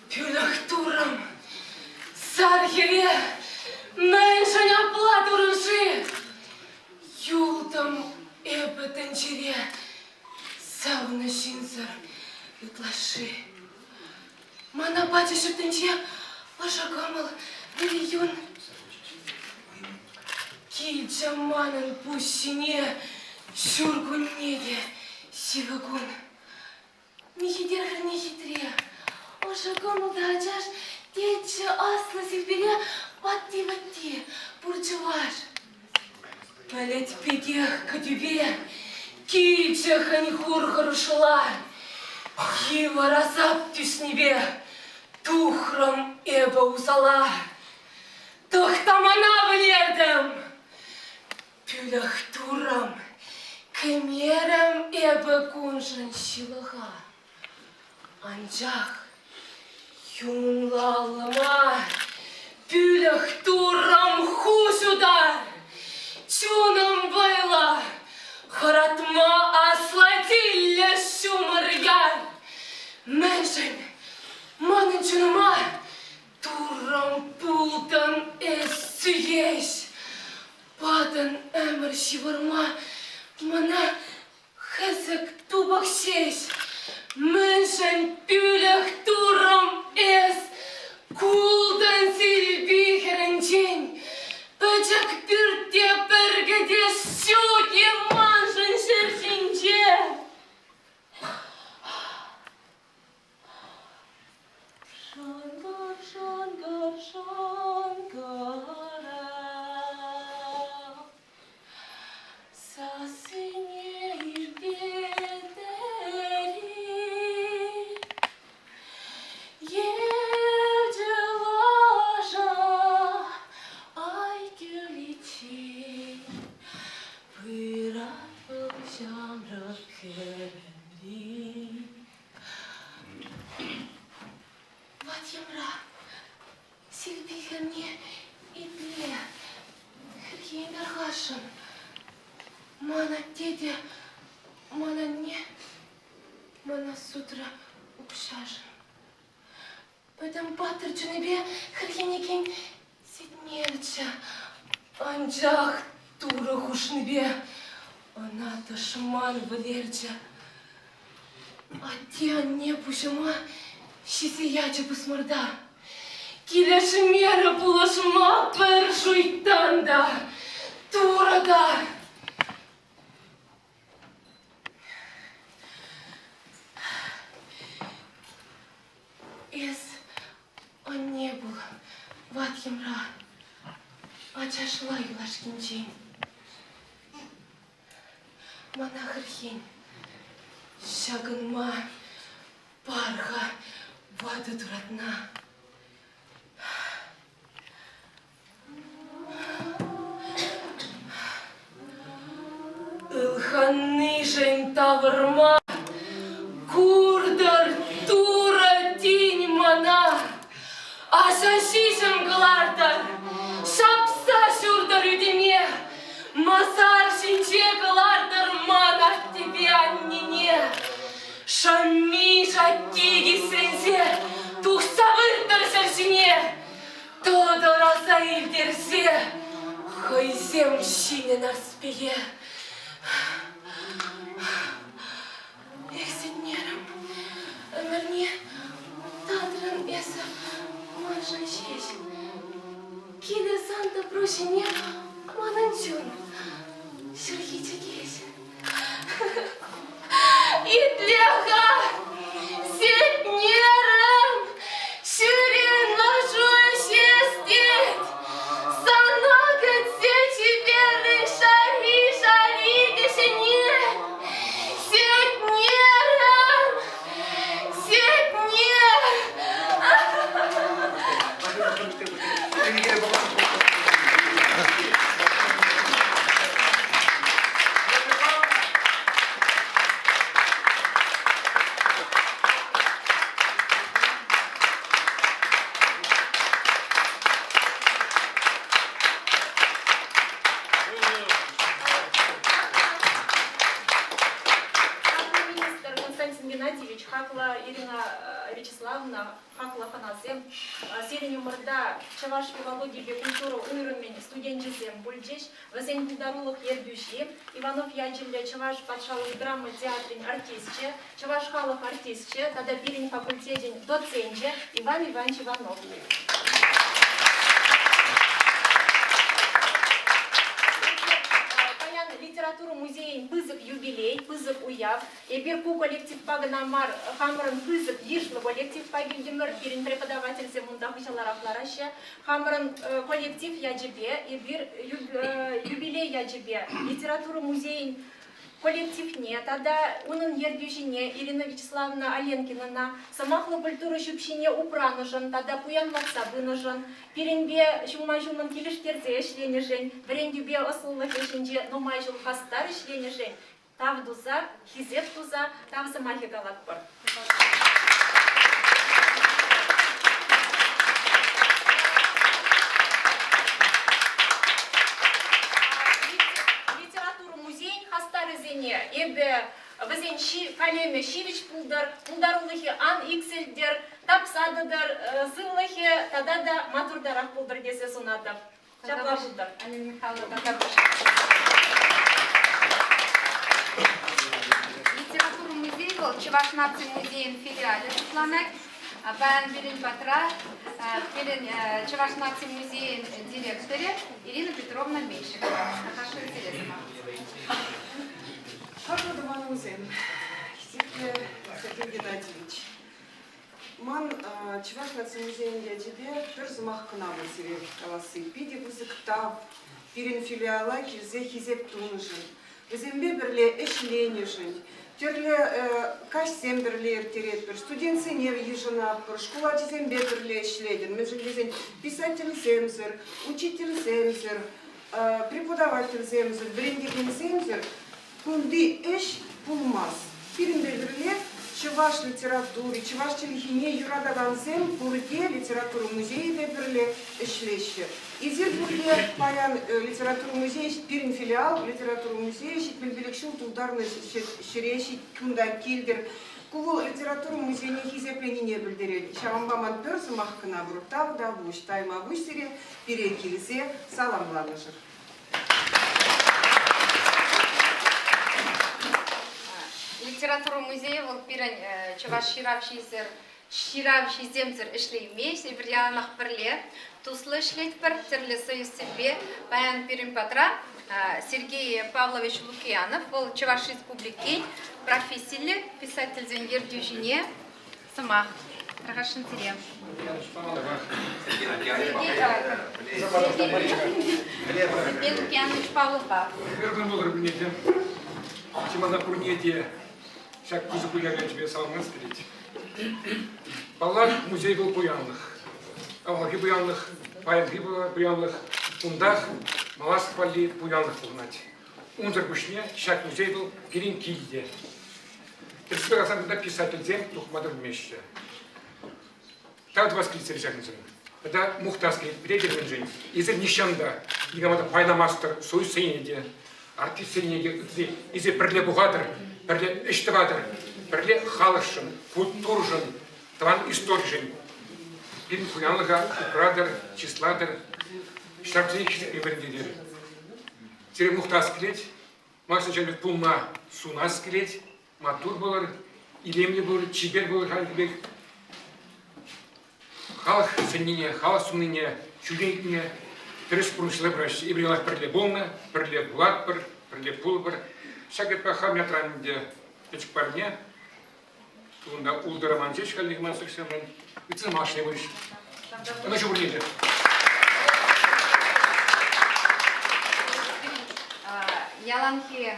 Пӳлӗх турӑм, сар хӗре мӗншӗн апла турӑн-ши? Юлтӑм эпӗ тӗнчере савнӑ ҫынсӑр ытлашши. Мана пачӗ ҫут тӗнче ӑшӑ кӑмӑл, вӗри юн. Килчӗ манӑн пуҫ ҫине ҫуркунне те сивӗ кун. Михетер хӗрне хитре, ӑшӑ кӑмӑл та ачаш, тетчӗ аслӑ сивпире ватти-ватти пур чӑваш. Пӗлӗт пекех кӗтӳпе килчӗ хӗн-хур хӑрушла. Йывӑр асап тӳснипе тухрӑм эпӗ усала. Тӑхтамана вӗлертӗм. Пӳлӗх туррӑм, кӗмерӗм эпӗ куншӑн ҫылӑха. Анчах юнлӑ аллӑма пӳлӗх туррӑм ху ҫутар, чунӑм вӑйлӑ, хӑратма аслатиллӗ ҫумӑр яр. Мӗншӗн манӑн чунӑма Туррӑм пултӑн эс сӳеҫ, патӑн ӗмӗр ҫывӑрма мана хӗсӗк тупӑк ҫеҫ. Мӗншӗн пӳлӗх туррӑм эс култӑн Силпи хӗрӗнчен? Пӗчӗк пӳртте пӗр кӗтес ҫук-и маншӑн ҫӗр ҫинче? Шӑнкӑр, шӑнкӑр, шӑнкӑрав, сассине илтетӗр-и? Евчӗ лаша ай кӳличчен пырать вӑл ҫамрӑк хӗрӗмри. Ват йӑмра, Силпи хӗрне итле, хӗрхен тархасшӑн. Ман атте те, ман анне мана сутрӗ укҫашӑн. Пӗтӗм паттӑр чунӗпе хӗрхенекен ситмерччӗ. Анчах. Турӑ хушнипе ӑна тӑшман вӗлерчӗ. Атте-анне пуҫӑма ҫисе ячӗ пусмӑрта. Килӗшмерӗ пулӑшма пӗр шуйттан та, Турӑ та. Эс анне пул, ват йӑмра, ачашла юлашкинчен. Мана хӗрхен, ҫакӑнма пар-ха ватӑ туратна. Ылханнишӗн тавӑрма куртӑр Турӑ тин мана. Аҫа-ҫиҫӗм кӑлартӑр, ҫапса ҫуртӑр ӳтӗме, масар ҫинче кӑлартӑр ман аттепе аннене. Шӑмми-шакки кисренсе тухса выртӑр ҫӗр ҫине. Тӑтӑр аса илтерсе хӑйсем ҫинӗ Нарспие. Эх, ситмерӗм, ӗмӗрне татрӑн эсӗ маншӑн ҫеҫ. Килӗ сан тӑпру ҫине манӑн чун, ҫурхи чӗкеҫ. Итле-ха, ситмерӗм, ҫӳрен лашу ӗҫес тет. Сана кӗтсе чиперрӗн шари-шари тӗшӗнет. Сетнерӗм, Сетнер! Хаклӑ министр Константин Геннадьевич, хаклӑ Ирина Вячеславовна, хаклӑ хӑнасем, сирӗн умӑрта чӑваш филологипе культура уйрӑмӗн студенчӗсем пулчӗҫ. Вӗсен пултарулӑх ертӳҫи, Иванов ячӗллӗ Чӑваш патшалӑх драма театрӗн артисчӗ, чӑваш халӑх артисчӗ тата пирӗн факультетӗн доценчӗ Иван Иванович Иванов. Паян литература музейӗн пысӑк юбилей, пысӑк уяв. Эпир ку коллективпа кӑна мар, хамӑрӑн пысӑк йышлӑ коллективпа килтӗмӗр. Пирӗн преподавательсем унта хыҫаларах лараҫҫӗ. Хамӑрӑн коллектив ячӗпе эпир юбилей ячӗпе литература музейӗн коллективне тата унӑн ертӳҫине Ирина Вячеславовна Оленкинӑна сӑмахлӑ культура ҫӳпҫине упранӑшӑн тата пуянлатса пынӑшӑн, пирӗнпе ҫумма-ҫумӑн килӗштерсе ӗҫленӗшӗн, вӗрентӳпе ӑслӑлӑх ӗҫӗнче нумай ҫул хастар ӗҫленӗшӗн тав туса, хисеп туса тав сӑмахӗ калатпӑр. Литература музейӗн хастарӗсене эпӗ вӗсен калемӗ ҫивӗч пултӑр, пултарулӑхӗ ан иксӗлтӗр, тапса тӑтӑр, сывлӑхӗ тата та матуртарах пултӑр тесе сунатӑп. Ҫапла пултӑр. Алина Михайловна, тавтапуҫ. Литература музейӗ вӑл Чӑваш наци музейӗн филиалӗ шутланать. Паян пирӗн патра пирӗн Чӑваш наци музейӗн директорӗ Ирина Петровна Меньшикова. Наташа интересно. Хаклӑ тӑванӑмсем, хисеплӗ Сергей Геннадьевич, Ман Чӑваш наци музейӗн ячӗпе пӗр сӑмах кӑна пур сире каласси. Питӗ пысӑк тав пирӗн филиала килсе хисеп тунӑшӑн, вӗсемпе пӗрле ӗҫленӗшӗн, тӗрлӗ каҫсем пӗрле ирттеретпӗр, студентсене йышӑнатпӑр, шкул ачисемпе пӗрле ӗҫлетӗн. Мӗншӗн тесен писательсемсӗр, учительсемсӗр, преподавательсемсӗр, вӗрентекенсемсӗр Кунти ӗҫ пулмасть. Пирӗнпе пӗрле чӑваш литератури, чӑваш чӗлхине юратакансем пурте литература музейӗпе пӗрле ӗҫлеҫҫӗ. Эсир пурте паян литература музейӗ, пирӗн филиал литература музейӗ 75 ҫул тултарнӑ ҫӗре кунта килтӗр. Ку вӑл литература музейне хисепленине пӗлтерет. Ҫавӑнпа ман пӗр сӑмах кӑна пур. Тавтапуҫ, тайма пуҫ сире пире килсе саламланӑшӑн. Литература музейӗ вӑл пирӗн чӑваш ҫыравҫисӗр ҫыравҫисемсӗр ӗҫлеймест. Эпир яланах пӗрле туслӑ ӗҫлетпӗр, тӗрлӗ союзсемпе. Паян пирӗн патра Сергей Павлович Лукианов, вӑл Чӑваш Республикин профессиллӗ писательсен ертӳҫине сӑмах тархасшӑн сире. Сергей Лукьянович Павловпа. Ырӑ пултӑр пурне Чи мана пурне те ҫак пысӑк уяв ячӗпе саламлас килет. Паллах, музей вӑл пуянлӑх. Авалхи пуянлӑх, паянхи пуянлӑх. Унтах малашлӑх валли пуянлӑх пухӑнать. Унсӑр пуҫне ҫак музей вӑл пирӗн килте. Тӗрӗссипе каласан кунта писательсем тухма та пӗлмеҫҫӗ. Тав тӑвас килет сире ҫакӑншӑн. Тата мухтас килет пире те мӗншӗн. Эсир нихҫан та никама та пайламастӑр, союзсене те, артистсене те, ытти эсир пӗрле пухатӑр, пӗрле ӗҫ тӑватӑр, пӗрле халӑхшӑн, культурӑшӑн, тӑван историшӗн. Пирӗн пуянлӑха упратӑр, чыслатӑр, ҫарсене хисеплеме вӗрентетӗр. Сире мухтас килет, Максим ҫамрӑк пулма сунас килет, маттур пулӑр, илемлӗ пулӑр, чипер пулӑр хальхи пек. Халӑх сӗннине, халӑх суннине, ҫӳле тӗрӗс пурнӑҫла пыраҫҫӗ. Эпир яланах пӗрле пулнӑ, пӗрле пулатпӑр, пӗрле пулӑпӑр. Ҫак ятпа хам ятран ӗнтӗ пӗчӗк парне. Унта ултӑ роман ҫеҫ хальлӗхе ман сӑхсемрен. Ыйтсам ашшӗ пулӗҫ. Ӑнӑҫу пурне те. Яланхи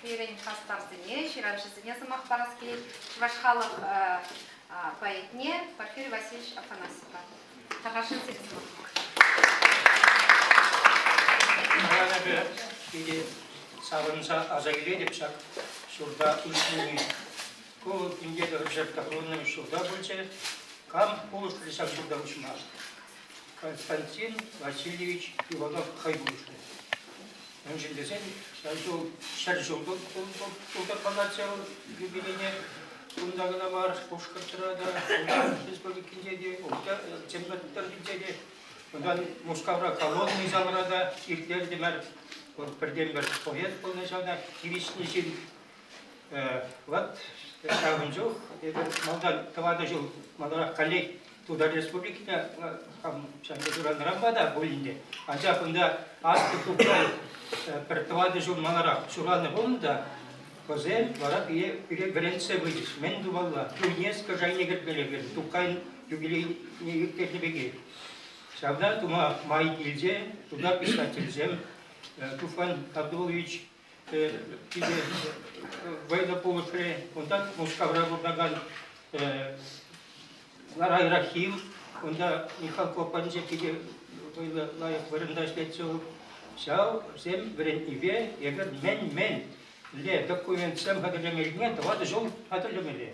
пирӗн хастарсене, ҫыравҫӑсене сӑмах парас килет. Чӑваш халӑх поэтне Порфирий Васильевич Афанасьева. Тархасшӑн сире сӑмах. Эпӗ питӗ савӑнса аса илетӗп ҫак ҫурта уҫнине. Ку 1990 ҫулта пулчӗ. Кам пулӑшрӗ ҫак ҫурта уҫма? Константин Васильевич Иванов хӑй пулӑшрӗ. Мӗншӗн тесен ҫав ҫул 100 ҫул тултармаллаччӗ вӑл юбилейне. Кунта кӑна мар, Пушкӑртра та, Тутар Республикинче те, Чӗмпӗр тӑрӑхӗнче те. Унтан Мускавра колонный залра та ирттертӗмӗр. Вӑл пӗртен-пӗр поэт пулнӑ ҫавна тивӗҫнӗ ҫын. Вот ҫавӑн чух эпир малтан тӑватӑ ҫул маларах коллег Тутар Республикине хам ҫав ҫуралнӑранпа та пулин те, анчах унта Аслӑ Тукай пӗр тӑватӑ ҫул маларах ҫуралнӑ пулнӑ та, вӗсем вара пире, пире вӗрентсе пычӗҫ. Мӗн тумалла? ЮНЕСКО шайне кӗртмелле пирӗн Тукай юбилейне ирттернӗ пекех. Ҫавна тума май килчӗ. Тутар писательсем Туфан Абдулович питӗ вӑйлӑ пулӑшрӗ. Унтан Мускавра пурӑнакан Ларай Рахим, унта Михалков патӗнче питӗ вӑйлӑ лайӑх вырӑнта ӗҫлетчӗ вӑл. Ҫавсем вӗрентнипе эпир мӗн-мӗн документсем хатӗрлемеллине тӑватӑ ҫул хатӗрлемелле.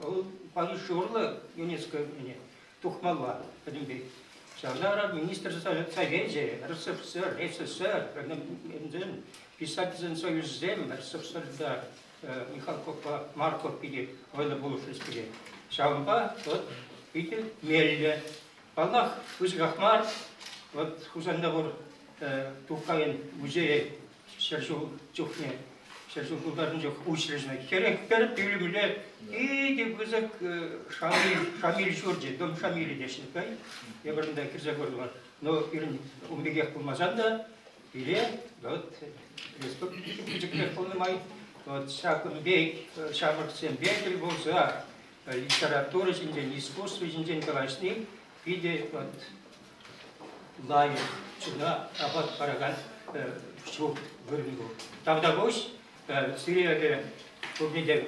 Вӑл Париж урлӑ ЮНЕСКО тухмалла пӗтӗмпех. Ҫавна вара министр совечӗ, РСФСР, СССР, писательсен союзӗсем РСФСРта Михалковпа Марков питӗ вӑйлӑ пулӑшрӗҫ пире. Ҫавӑнпа вот питӗ меллӗ. Паллах, пысӑках мар. Вот Хусанта пур Тукайӑн музейӗ 100 ҫул чухне, 100 ҫул тултарнӑ чух уҫрӗҫ. 41 пӳлӗмлӗ питӗ пысӑк Шамиль, Шамиль ҫурчӗ, дом Шамиля теҫҫӗ. Эпир унта кӗрсе куртӑмӑр. Но пирӗн ун пекех пулмасан та пире вот республика пӗчӗкрех пулнӑ май вот ҫакӑн пек ҫамрӑксемпе тӗл пулса литература ҫинчен, искусство ҫинчен калаҫни питӗ вот лайӑх, чуна апат паракан ҫурт вырӑн пур. Тавтапуҫ сире эпӗ пурне те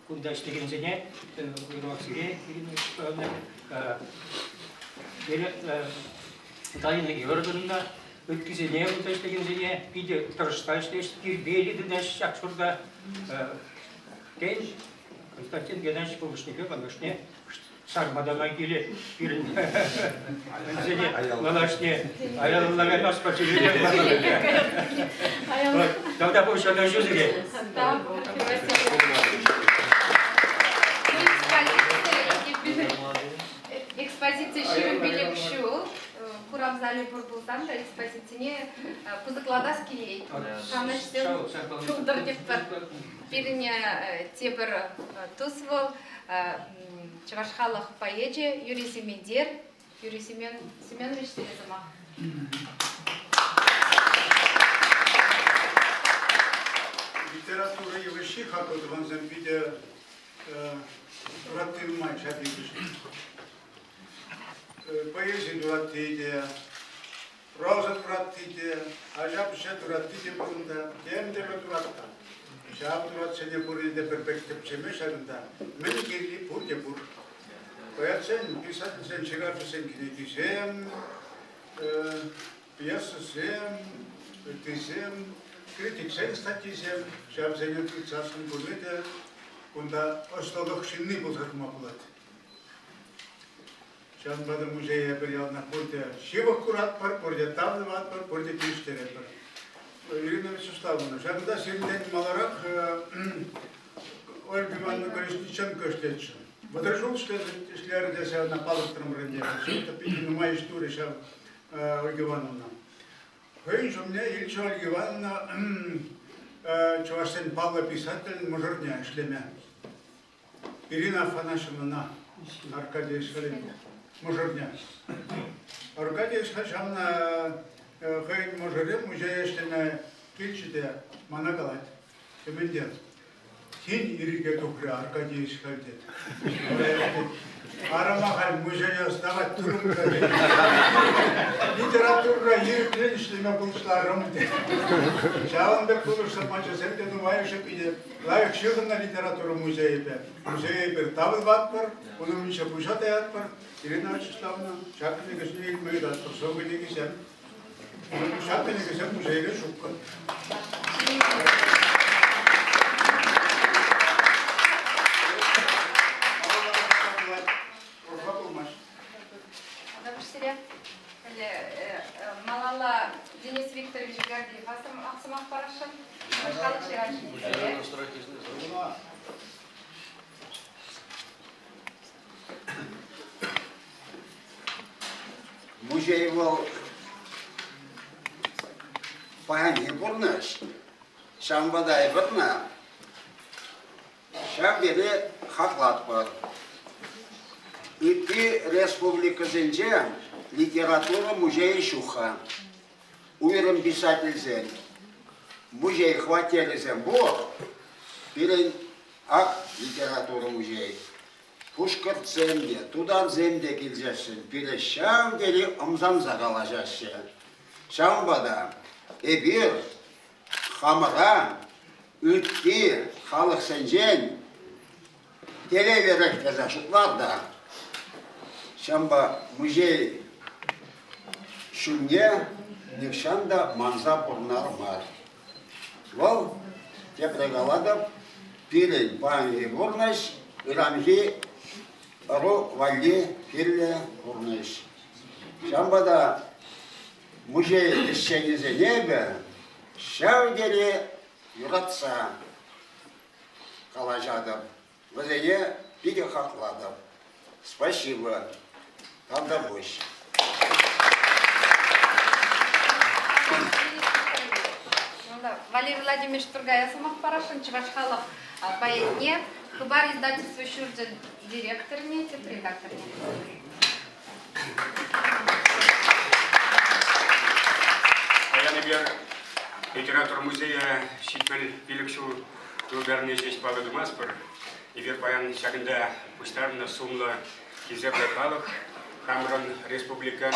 кунта ӗҫлекенсене, уйрӑмах сире, Ирина Николаевна, Галина Георгиевна, ыттисене кунта ӗҫлекенсене питӗ тӑрӑшса ӗҫлеҫ, тирпейлӗ тытаҫ ҫак ҫурта. Тен, Константин Геннадьевич пулӑшнипе малашне сарма та май килӗ пирӗн вӗсене малашне аялалла каймастпӑр Тавтапуҫ ӑнӑҫу сире. Экспозици 25 ҫул куравса. залӗ пур пулсан та экспозицине пысӑклатас килет. Шанӑҫсем пултӑр тетпӗр. Пирӗн тепӗр тус вӑл чӑваш халӑх поэчӗ Юрий Сементер. Юрий Семен Семенович сире сӑмах. Литература йывӑҫҫи хаклӑ тӑвансем питӗ туратти нумай ҫак йывӑҫ. Поэзи туратти те, проза туратти те, ача-пӑча туратти те пур унта, тем тӗрлӗ турат та. Ҫав туратсене пурне те пӗр пек тӗпчеме ҫакӑнта мӗн кирли пурте пур. Поэтсен, писательсен, ҫыравҫӑсен кӗнекисем, пьесӑсем, ыттисем, критиксен статйисем, ҫавсене тытсассӑн пурне те кунта ӑслӑлӑх ҫынни пулса тӑма пулать. Ҫавӑнпа та музее эпир яланах пурте ҫывӑх куратпӑр, пурте тав тӑватпӑр, пурте килӗштеретпӗр. Ирина Вячеславовна, ҫакӑнта сирӗнтен маларах Ольга Ивановна Колесниченко ӗҫлетчӗ. 30 ҫул ӗҫлерӗ тесе ӑна палӑртрӑмӑр ӗнтӗ. Ҫав питӗ нумай ӗҫ турӗ ҫав Ольга Ивановна. Хӑйӗн ҫумне илчӗ Ольга Ивановна чӑвашсен паллӑ писателӗн мӑшӑрне ӗҫлеме. Ирина Афанасьевнӑна Аркадий Исхалин мӑшӑрне. Аркадий Исхаль ҫавна хӑйӗн мӑшӑрӗ музее ӗҫлеме килчӗ те мана калать. Темӗнте тин ирӗке тухрӗ Аркадий Исхаль тет. Арӑма халь музее ӑсталать турӑм-ха тет. Литературӑра ирӗклӗн ӗҫлеме пуҫларӑм тет. Ҫавӑн пек пулӑшса ачасем те нумайӑшӗ питӗ Лайӑх ҫыхӑннӑ литература музейӗпе. Музее эпир тавӑрватпӑр, ун умӗнче пуҫа таятпӑр. Ирина Вячеславовна, ҫак кӗнекесене илме ыйтатпӑр. Сӑвӑ кӗнекисем. Ҫак кӗнекесем музейре ҫуккӑ. Урӑхла пулмасть. Сире малалла Денис Викторович Гордеев сӑмах парасшӑн. Халӑх ҫыраҫҫӗ. Музей вӑл паянхи пурнӑҫ. Ҫавӑнпа та эпир ӑна Ҫав тери хаклатпӑр. Ытти республикӑсенче литература музейӗ ҫук-ха. Уйрӑм писательсен музей хваттерӗсем пур. Пирӗн ак литература музей. Пушкӑртсем те, тутарсем те килсессӗн пире ҫав тери ӑмсанса калаҫаҫҫӗ. Ҫавӑнпа та эпир хамӑра ытти халӑхсенчен телейлӗрех тесе шутлар та, ҫавӑнпа музей ҫумне нихҫан та манса пурӑнар мар. Вӑл, тепре калатӑп, пирӗн паянхи пурнӑҫ, ыранхи ӑру валли кирлӗ пурнӑҫ. Ҫавӑнпа та музей ӗҫченӗсене эпӗ ҫав тери юратса калаҫатӑп, вӗсене питӗ хаклатӑп. Спасибо. Тавтапуҫ. Валерий Владимирович Тургая сӑмах парасшӑн чӑваш халӑх поэтне, Хыпар издательство ҫурчӗн директорне, тӗп редакторне. Паян эпир литература музейӗ 75 ҫул тултарни ҫеҫ паллӑ тумастпӑр. Эпир паян ҫакӑнта пуҫтарӑннӑ сумлӑ хисеплӗ халӑх хамӑрӑн республикӑн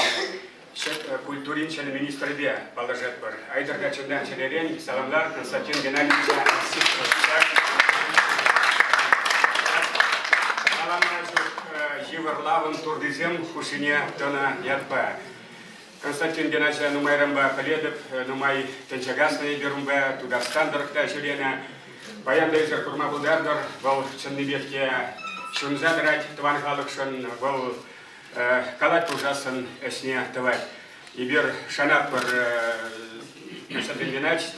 культурин ҫӗнӗ министрӗпе паллашатпӑр. Айтӑр-ха чунтан чӗререн саламлар Константин Геннадьевича Саламлар йывӑр лавӑн туртисем хушшине тӑнӑ ятпа. Константин Геннадьевича нумайранпа пӗлетӗп, нумай тӗнче каснӑ эпир унпа, Тутарстан тӑрӑх та ҫӳренӗ. Паян та эсир курма пултартӑр, вӑл чӑннипех те ҫунса тӑрать тӑван халӑхшӑн, вӑл калать пулсассӑн ӗҫне тӑвать. Эпир шанатпӑр, Константин Геннадьевич,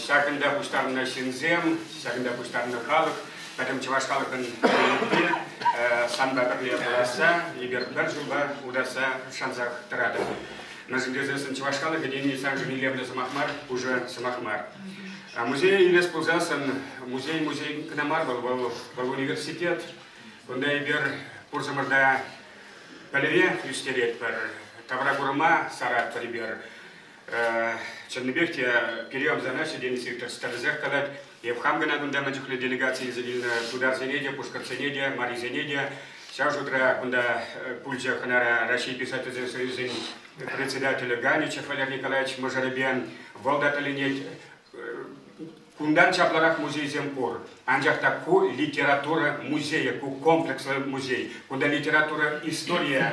ҫакӑнта пуҫтарӑннӑ ҫынсем, ҫакӑнта пуҫтарӑннӑ халӑх, пӗтӗм чӑваш халӑхӑн санпа пӗрле пуласса, эпир пӗр ҫулпа утасса шансах тӑратӑп. Мӗншӗн тесессӗн чӑваш халӑхӗ тени саншӑн илемлӗ сӑмах мар, пушӑ сӑмах мар. Музее илес пулсассӑн, музей музей кӑна мар вӑл, вӑл, вӑл университет. Кунта эпир пурсӑмӑр та пӗлӗве ӳстеретпӗр, тавракурӑма саратпӑр эпир. Чӑннипех те пире ӑмсанаҫҫӗ Денис Викторович тӗрӗсех калать. Эп хам кӑна кунта мӗн чухлӗ делегаци илсе килнӗ тутарсене те, пушкӑртсене те, марисене те. Ҫав шутра кунта пулчӗ хӑнара Раҫҫей писательсен союзӗн председателӗ Ганичев Валерий Николаевич мӑшӑрӗпе. Вӑл та тӗлӗнет. Кунтан чаплӑрах музейсем пур. Анчах та ку литература музейӗ, ку комплекслӑ музей. Кунта литература историйӗ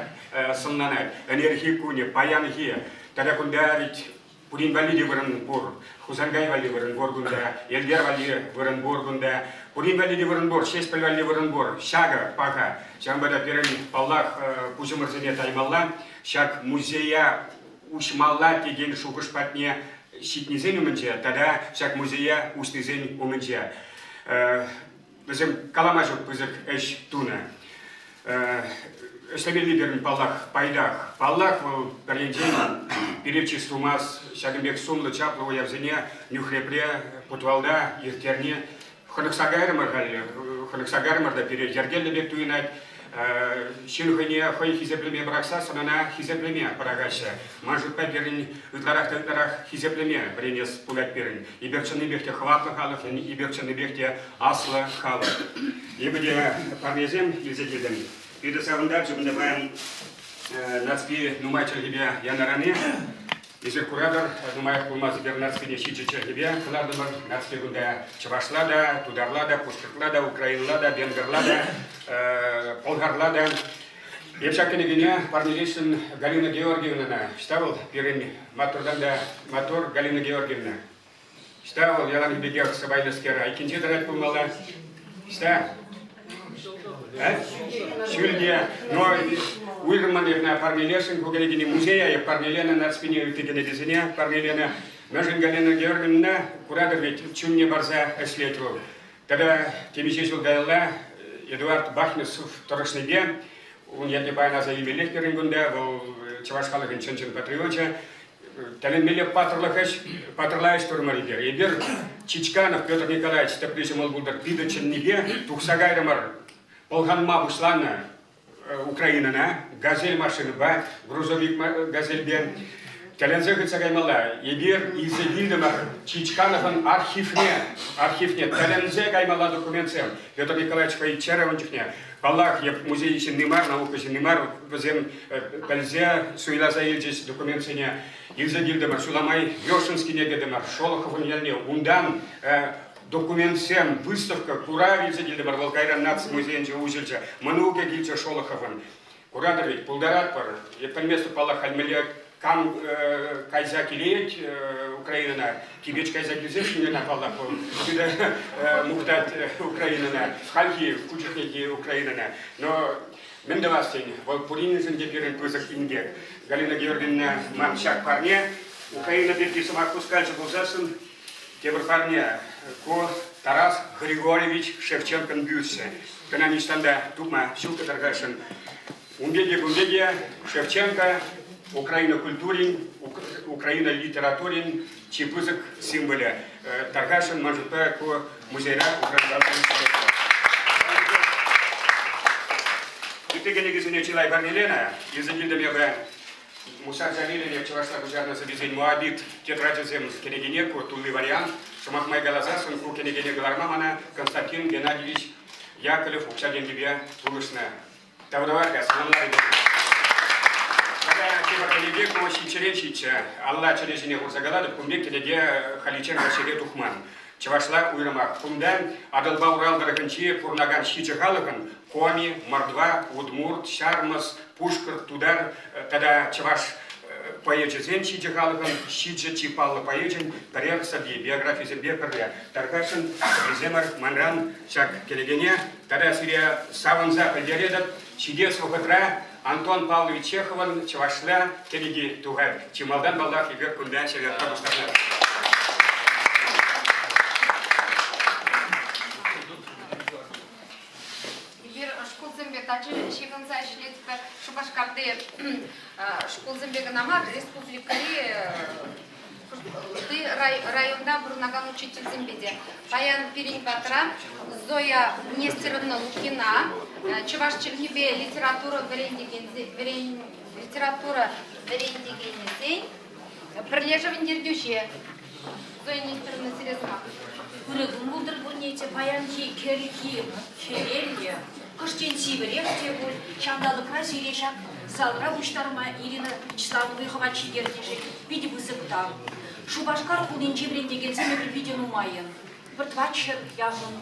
сӑнланать. Ӗнерхи кунӗ, паянхи. Тата кунта ведь пурин валли те вырӑн пур. Хусанкай валли вырӑн пур кунта, Эльгер валли вырӑн пур кунта. Пурин валли те вырӑн пур, Ҫеҫпӗл валли вырӑн пур. Ҫакӑ паха. Ҫавӑнпа та пирӗн, паллах, пуҫӑмӑрсене таймалла. Ҫак музея уҫмалла текен шухӑш патне ҫитнисен умӗнче тата ҫак музее уҫнисен умӗнче. Вӗсем калама ҫук пысӑк ӗҫ тунӑ. Ӗҫлемелли пирӗн, паллах, пайтах. Паллах, вӑл пӗр енчен пире чыс тумас, ҫакӑн пек сумлӑ, чаплӑ уявсене нӳхрепре, путвалта ирттерни хӑнӑхса кайрӑмӑр халь, хӑнӑхса кайрӑмӑр та пире йӗркеллӗ пек туйӑнать. Ҫын хӑйне хӑй хисеплеме пӑрахсассӑн ӑна хисеплеме пӑрахаҫҫӗ. Ман шутпа пирӗн ытларах та ытларах хисеплеме вӗренес пулать пирӗн. Эпир чӑннипех те хӑватлӑ халӑх, эпир чӑннипех те аслӑ халӑх. Эпӗ те парнесем илсе килтӗм. Питӗ савӑнтарчӗ кунта паян Нарспи нумай чӗлхепе янӑрани. Эсир куратӑр, нумаях пулмасть эпир Нарспине ҫичӗ чӗлхепе кӑлартӑмӑр. Нарспи кунта чӑвашла та, тутарла та, пушкӑртла та, украинла та, венгрла та, пӑлхарла та. Эп ҫак кӗнекене парнелесшӗн Галина Георгиевнӑна. Ӑҫта вӑл пирӗн маттуртан та маттур Галина Георгиевна? Ӑҫта вӑл яланхи пекех сӑпайлӑскер айккинче тӑрать пулмалла? Ӑҫта? Ҫӳлте. Но уйрӑммӑн эпна парнелесшӗн ку кӗнекене музея эп парнеленӗ Нарспине ытти кӗнекесене парнеленӗ. Мӗншӗн Галина Георгиевна куратӑр ведь чунне парса ӗҫлет вӑл. Тата темиҫе ҫул каялла Эдуард Бахмисов тӑрӑшнипе ун ятне паян аса илмеллех пирӗн кунта, вӑл чӑваш халӑхӗн чӑн-чӑн патриочӗ. Тӗлӗнмелле паттӑрлӑх ӗҫ, паттӑрла ӗҫ турӑмӑр эпир. Эпир Чичканов Петр Николаевич тӗпри ҫӑмӑл пултӑр питӗ чӗннипе тухса кайрӑмӑр. Пӑлханма пуҫланӑ Украинӑна «Газель» машинӑпа, грузовик «Газельпе» тӗлӗнсе хытса каймалла. Эпир илсе килтӗмӗр Чичкановӑн архивне, архивне тӗлӗнсе каймалла документсем. Петр Николаевич хӑй чӗрӗ ун чухне. Паллах, эп музей ҫынни мар, наука ҫынни мар, вӗсем пӗлсе суйласа илчӗҫ документсене. Илсе килтӗмӗр, ҫула май Вешенскине кӗтӗмӗр, Шолоховӑн ялне. Унтан документсем, выставка, курав илсе килтӗмӗр. Вӑл кайран наци музейӗнче уҫӑлчӗ. Мӑнукӗ килчӗ Шолоховӑн. Куратӑр ведь, пултаратпӑр. Эп пӗлместӗп, паллах, халь мӗнле кам кайса килет Украинӑна. Кибеч кайса килсе ҫынна, паллах, вӑл мухтать Украинӑна, хальхи ку чухнехи Украинӑна. Но мӗн тӑвас тен, вӑл пуриншӗн те пирӗн пысӑк инкек. Галина Георгиевна ман ҫак парне Украина пирки сӑмах хускалчӗ пулсассӑн Тепӗр парне ку Тарас Григорьевич Шевченкӑн бюсчӗ. Кӑна ниҫтан та тупма ҫук кӑтартасшӑн. Ун пек кун пек Шевченко Украина культурин, Украина литературин чи пысӑк символӗ. Тархасшӑн, ман шутпа, ку музейра упранса Ытти кӗнекесене чылай парнеленӗ. Илсе килтӗм эпӗ Муса Джалилӗн чӑвашла куҫарнӑ сӑввисен Моабит тетрачӗсем кӗнекене ку тулли вариант. Сӑмах май каласассӑн ку кӗнекене кӑларма мана Константин Геннадьевич Яковлев укҫа-тенкӗпе пулӑшнӑ. Тавтавар-ха, саламларӗ. Тата тепӗр кӗнеке ку ҫиччӗрен ҫиччӗ. Алла чӗре ҫине хурса калатӑп, кун пек кӗнеке халиччен Раҫҫейре тухман. Чӑвашла уйрӑмах. Кунта Атӑлпа Урал тӑрӑхӗнчи пурӑнакан ҫичӗ халӑхӑн Коми, Мордва, Удмурт, Ҫармӑс, Пушкӑрт, тутар тата чӑваш поэчӗсен ҫичӗ халӑхӑн ҫичӗ чи паллӑ поэчӗн пӗрер сӑвви биографисемпе пӗрле тархасшӑн вӗсемӗр манран ҫак кӗнекене тата сире савӑнса пӗлтеретӗп ҫитес вӑхӑтра Антон Павлович Чеховӑн чӑвашла кӗнеки тухать. Чи малтан, паллах, эпир кунта ҫӗрятпа пуҫтарнӑ. Эпир шкулсемпе тачӑ ҫыхӑнса ӗҫлетпӗр. Шупашкарти шкулсемпе кӑна мар, республикӑри ытти районта пурӑнакан учительсемпе те. Паян пирӗн патра Зоя Нестеровна Лукина чӑваш чӗлхипе литература литература вӗрентекенӗсен пӗрлешӗвӗн ертӳҫи. Зоя Нестеровна, сире сӑмах. Ырӑ кун пултӑр пурне те. Паянхи кӗрхи хӗвеллӗ, кӑштен сивӗрех те пуль. Ҫанталӑкра сире ҫак залра пуҫтарма Ирина Вячеславовна хӑват ҫитернӗшӗн питӗ пысӑк тав. Шупашкар хулинче вӗрентекенсем эпир питӗ нумайӑн. Пӗр 400 яхӑн.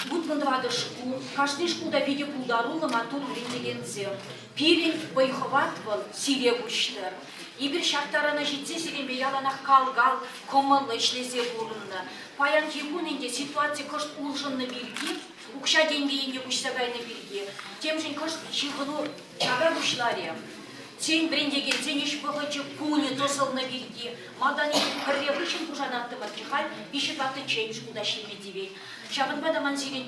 64 шкул. Кашни шкулта питӗ пултаруллӑ, маттур вӗрентекенсем. Пирӗн вӑй-хӑват вӑл сире куҫтӑр. Эпир ҫак тарана ҫитсе сирӗнпе яланах кал-кал, кӑмӑллӑ ӗҫлесе пурӑннӑ. Паянхи кун ӗнтӗ ситуаци кӑшт улшӑннӑ пирки, укҫа-тенкӗ енне куҫса кайнӑ пирки, темшӗн кӑшт ҫыхӑну чака пуҫларӗ. Тен, вӗрентекенсен ӗҫ вӑхӑчӗ кунӗ тӑсӑлнӑ пирки малтан эпир пӗрре хыҫҫӑн пушанаттӑмӑрччӗ, халь виҫӗ-тӑваттӑччен шкулта ӗҫлеме тивет. Ҫавӑнпа та ман сирӗн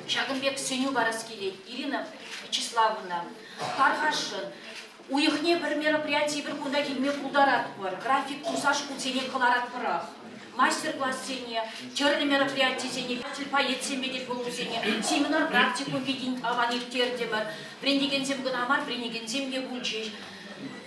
Ҫакӑн пек сӗнӳ парас килет, Ирина Вячеславовна. Тархасшӑн, уйӑхне пӗр мероприяти пӗр кунта килме пултаратпӑр, график туса шкулсене кӑларатпӑрах. Мастер-классене, тӗрлӗ мероприятисене, поэтсемпе тӗл пулусене, семинар-практикум питӗ аван ирттертӗмӗр. Вӗрентекенсем кӑна мар, вӗренекенсем те пулчӗҫ.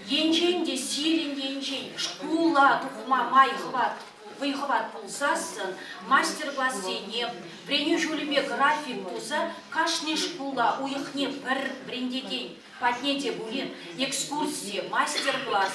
Енчен те сирӗн енчен шкула тухма май хӑват вӑй-хӑват пулсассӑн мастер-классене, вӗренӳ ҫулӗпе график туса кашни шкула уйӑхне пӗр вӗрентекен патне те пулин экскурси, мастер-класс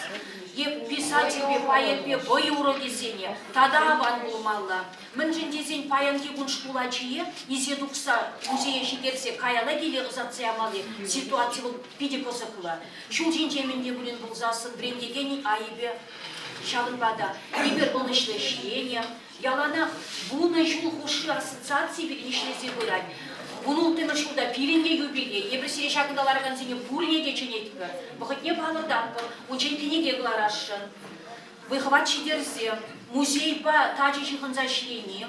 е писательпе, поэтпе вӑй урокӗсене тата аван пулмалла. Мӗншӗн тесен паянхи кун шкул ачие илсе тухса музее ҫитерсе каялла киле ӑсатса ямалли ситуаци вӑл питӗ кӑсӑклӑ. Ҫул ҫинче мӗн те пулин пулсассӑн вӗрентекенӗн айӑпӗ Ҫавӑнпа та эпир ӑнӑҫлӑ ӗҫленӗ, яланах вунӑ ҫул хушши ассоциаци пирӗн ӗҫлесе пырать. Вунулттӑмӗш ҫулта пирӗн те юбилей. Эпир сире ҫакӑнта ларакансене пурне те чӗнетпӗр. Вӑхӑтне палӑртатпӑр, унччен кӗнеке кӑларасшӑн. Вӑй-хӑват ҫитерсе музейпа тачӑ ҫыхӑнса ӗҫлени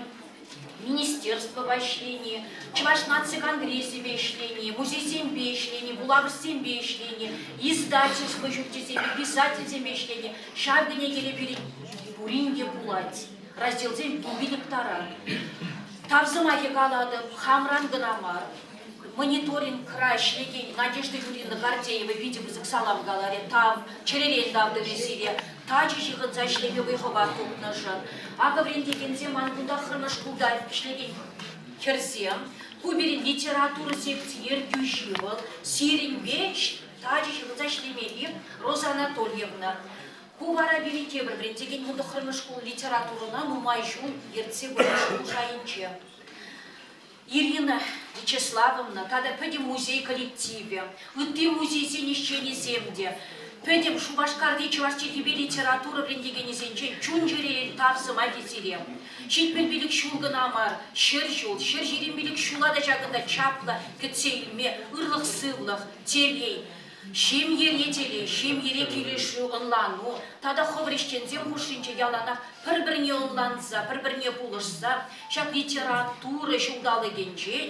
министерствӑпа ӗҫлени, Чӑваш наци конгресӗпе ӗҫлени, музейсемпе ӗҫлени, вулавӑшсемпе ӗҫлени, издательство ҫурчӗсемпе, писательсемпе ӗҫлени ҫав кӗнекере пирӗн пурин те пулать. Разделсем пилӗк таран. Тав сӑмахӗ калатӑп, хамран кӑна мар. Мониторингра ӗҫлекен Надежда Юрьевна Гордеева питӗ пысӑк салам каларӗ. Тав, чӗререн тав тӑвӗ сире. Тачӑ ҫыхӑнса ӗҫлеме вӑй-хӑват тупнӑшӑн. Акӑ вӗрентекенсем ман кунта хӑрнӑ шкулта ӗҫлекен хӗрсем. Ку пирӗн литература секци ертӳҫи вӑл. Сирӗнпе тачӑ ҫыхӑнса ӗҫлемелли Роза Анатольевна. Ку вара пирӗн тепӗр вӗрентекен вунтӑххӑрмӗш шкул литературӑна нумай ҫул ертсе пынӑ шкул шайӗнче. Ирина Вячеславовна тата пӗтӗм музей коллективӗ, ытти музейсен ӗҫченӗсем те, пӗтӗм Шупашкарти чӑваш чӗлхипе литература вӗрентекенӗсенчен чун-чӗререн тав сӑмахӗ сире. 75 ҫул кӑна мар, 100 ҫул, 125 ҫула та ҫакӑнта чаплӑ кӗтсе илме ырлӑх-сывлӑх, телей, Ҫемьере телей, ҫемьере килӗшӳ, ӑнлану тата хӑвӑр ӗҫченсем хушшинче яланах пӗр-пӗрне ӑнланса, пӗр-пӗрне пулӑшса ҫак литература ҫулталӑкӗнчен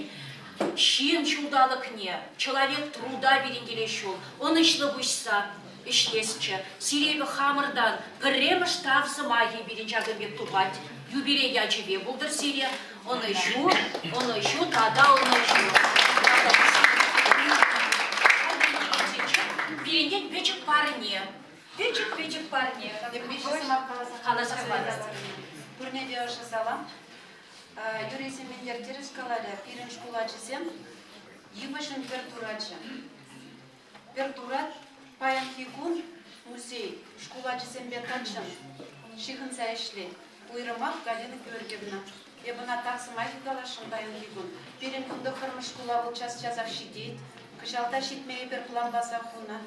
ҫын ҫулталӑкне, человек труда пирӗн килес ҫул ӑнӑҫлӑ куҫса ӗҫлесчӗ. Сире эпӗ хамӑртан пӗрремӗш тав сӑмахӗ пирӗн ҫакӑн пек тухать. Юбилей ячӗпе пултӑр сире. Ӑнӑҫу, ӑнӑҫу тата ӑнӑҫу. Пирӗнтен пӗчӗк парне. Пӗчӗк-пӗчӗк парне. Каласа хӑварас. Пурне те ӑшӑ салам. Юрий Сементер тӗрӗс каларӗ, пирӗн шкул ачисем йывӑҫӑн пӗр турачӗ. Пӗр турат паянхи кун музей шкул ачисемпе таччӑн ҫыхӑнса ӗҫлет. Уйрӑмах Галина Георгиевна. Эп ӑна тав сӑмахӗ каласшӑн паянхи кун. Пирӗн кунта хӑрмӑш шкула вӑл час-часах ҫитет. Кӑҫал та ҫитме эпир планласа хунӑ.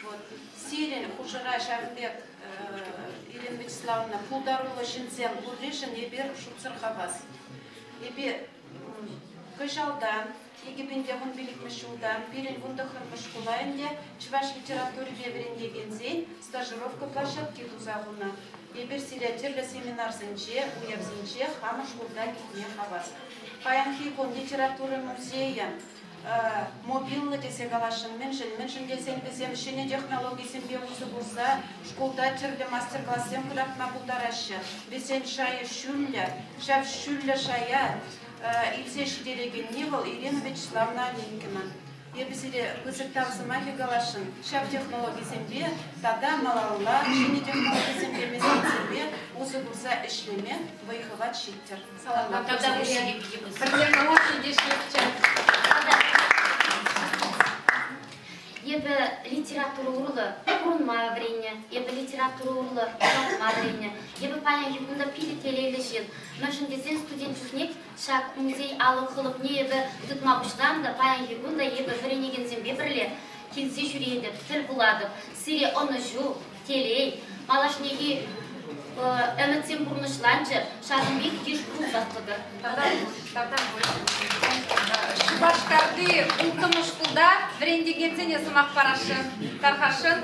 Вот. Сирӗн хушӑра ҫакӑн пек, Ирина Вячеславовна, пултаруллӑ ҫынсем пурришӗн эпир шутсӑр хавас. Эпир кӑҫалтан, 2015 ҫултан, пирӗн вунтӑххӑрмӗш шкула ӗнтӗ чӑваш литературипе вӗрентекенсен стажировка площадки туса хунӑ. Эпир сире тӗрлӗ семинарсенче, уявсенче хамӑр шкулта килме хавас. Паянхи кун литература музейӗ. мобиллӑ тесе каласшӑн. Мӗншӗн? Мӗншӗн тесен вӗсем ҫӗнӗ технологисемпе усӑ курса шкулта тӗрлӗ мастер-классем кӑтартма пултараҫҫӗ. Вӗсен шайӗ ҫӳллӗ. Ҫав ҫӳллӗ шая илсе ҫитерекенни вӑл Ирина Вячеславовна Оленькина. Эпӗ сире пысӑк тав сӑмахӗ каласшӑн. Ҫав технологисемпе тата малалла ҫӗнӗ технологисемпе, меслетсемпе усӑ курса ӗҫлеме вӑй-хӑват ҫиттӗр. Саламлатпӑр сире. Пӗрле научный ӗҫлетчӗ. Эпӗ литература урлӑ пурӑнма вӗреннӗ, эпӗ литература урлӑ юратма вӗреннӗ. Эпӗ паянхи кун та питӗ телейлӗ ҫын. Мӗншӗн тесен студент чухнех Ҫак музей алӑк хӑлӑпне эпӗ тытма пуҫланӑ та паянхи кун та эпӗ вӗренекенсемпе пӗрле килсе ҫӳретӗп, тӗл пулатӑп. Сире ӑнӑҫу, телей, малашнехи ӗмӗтсем пурнӑҫланччӑр, ҫакӑн пек йыш пулсах тӑтӑр. Шупашкарти улттӑмӗш шкулта вӗрентекенсене сӑмах парасшӑн, тархасшӑн.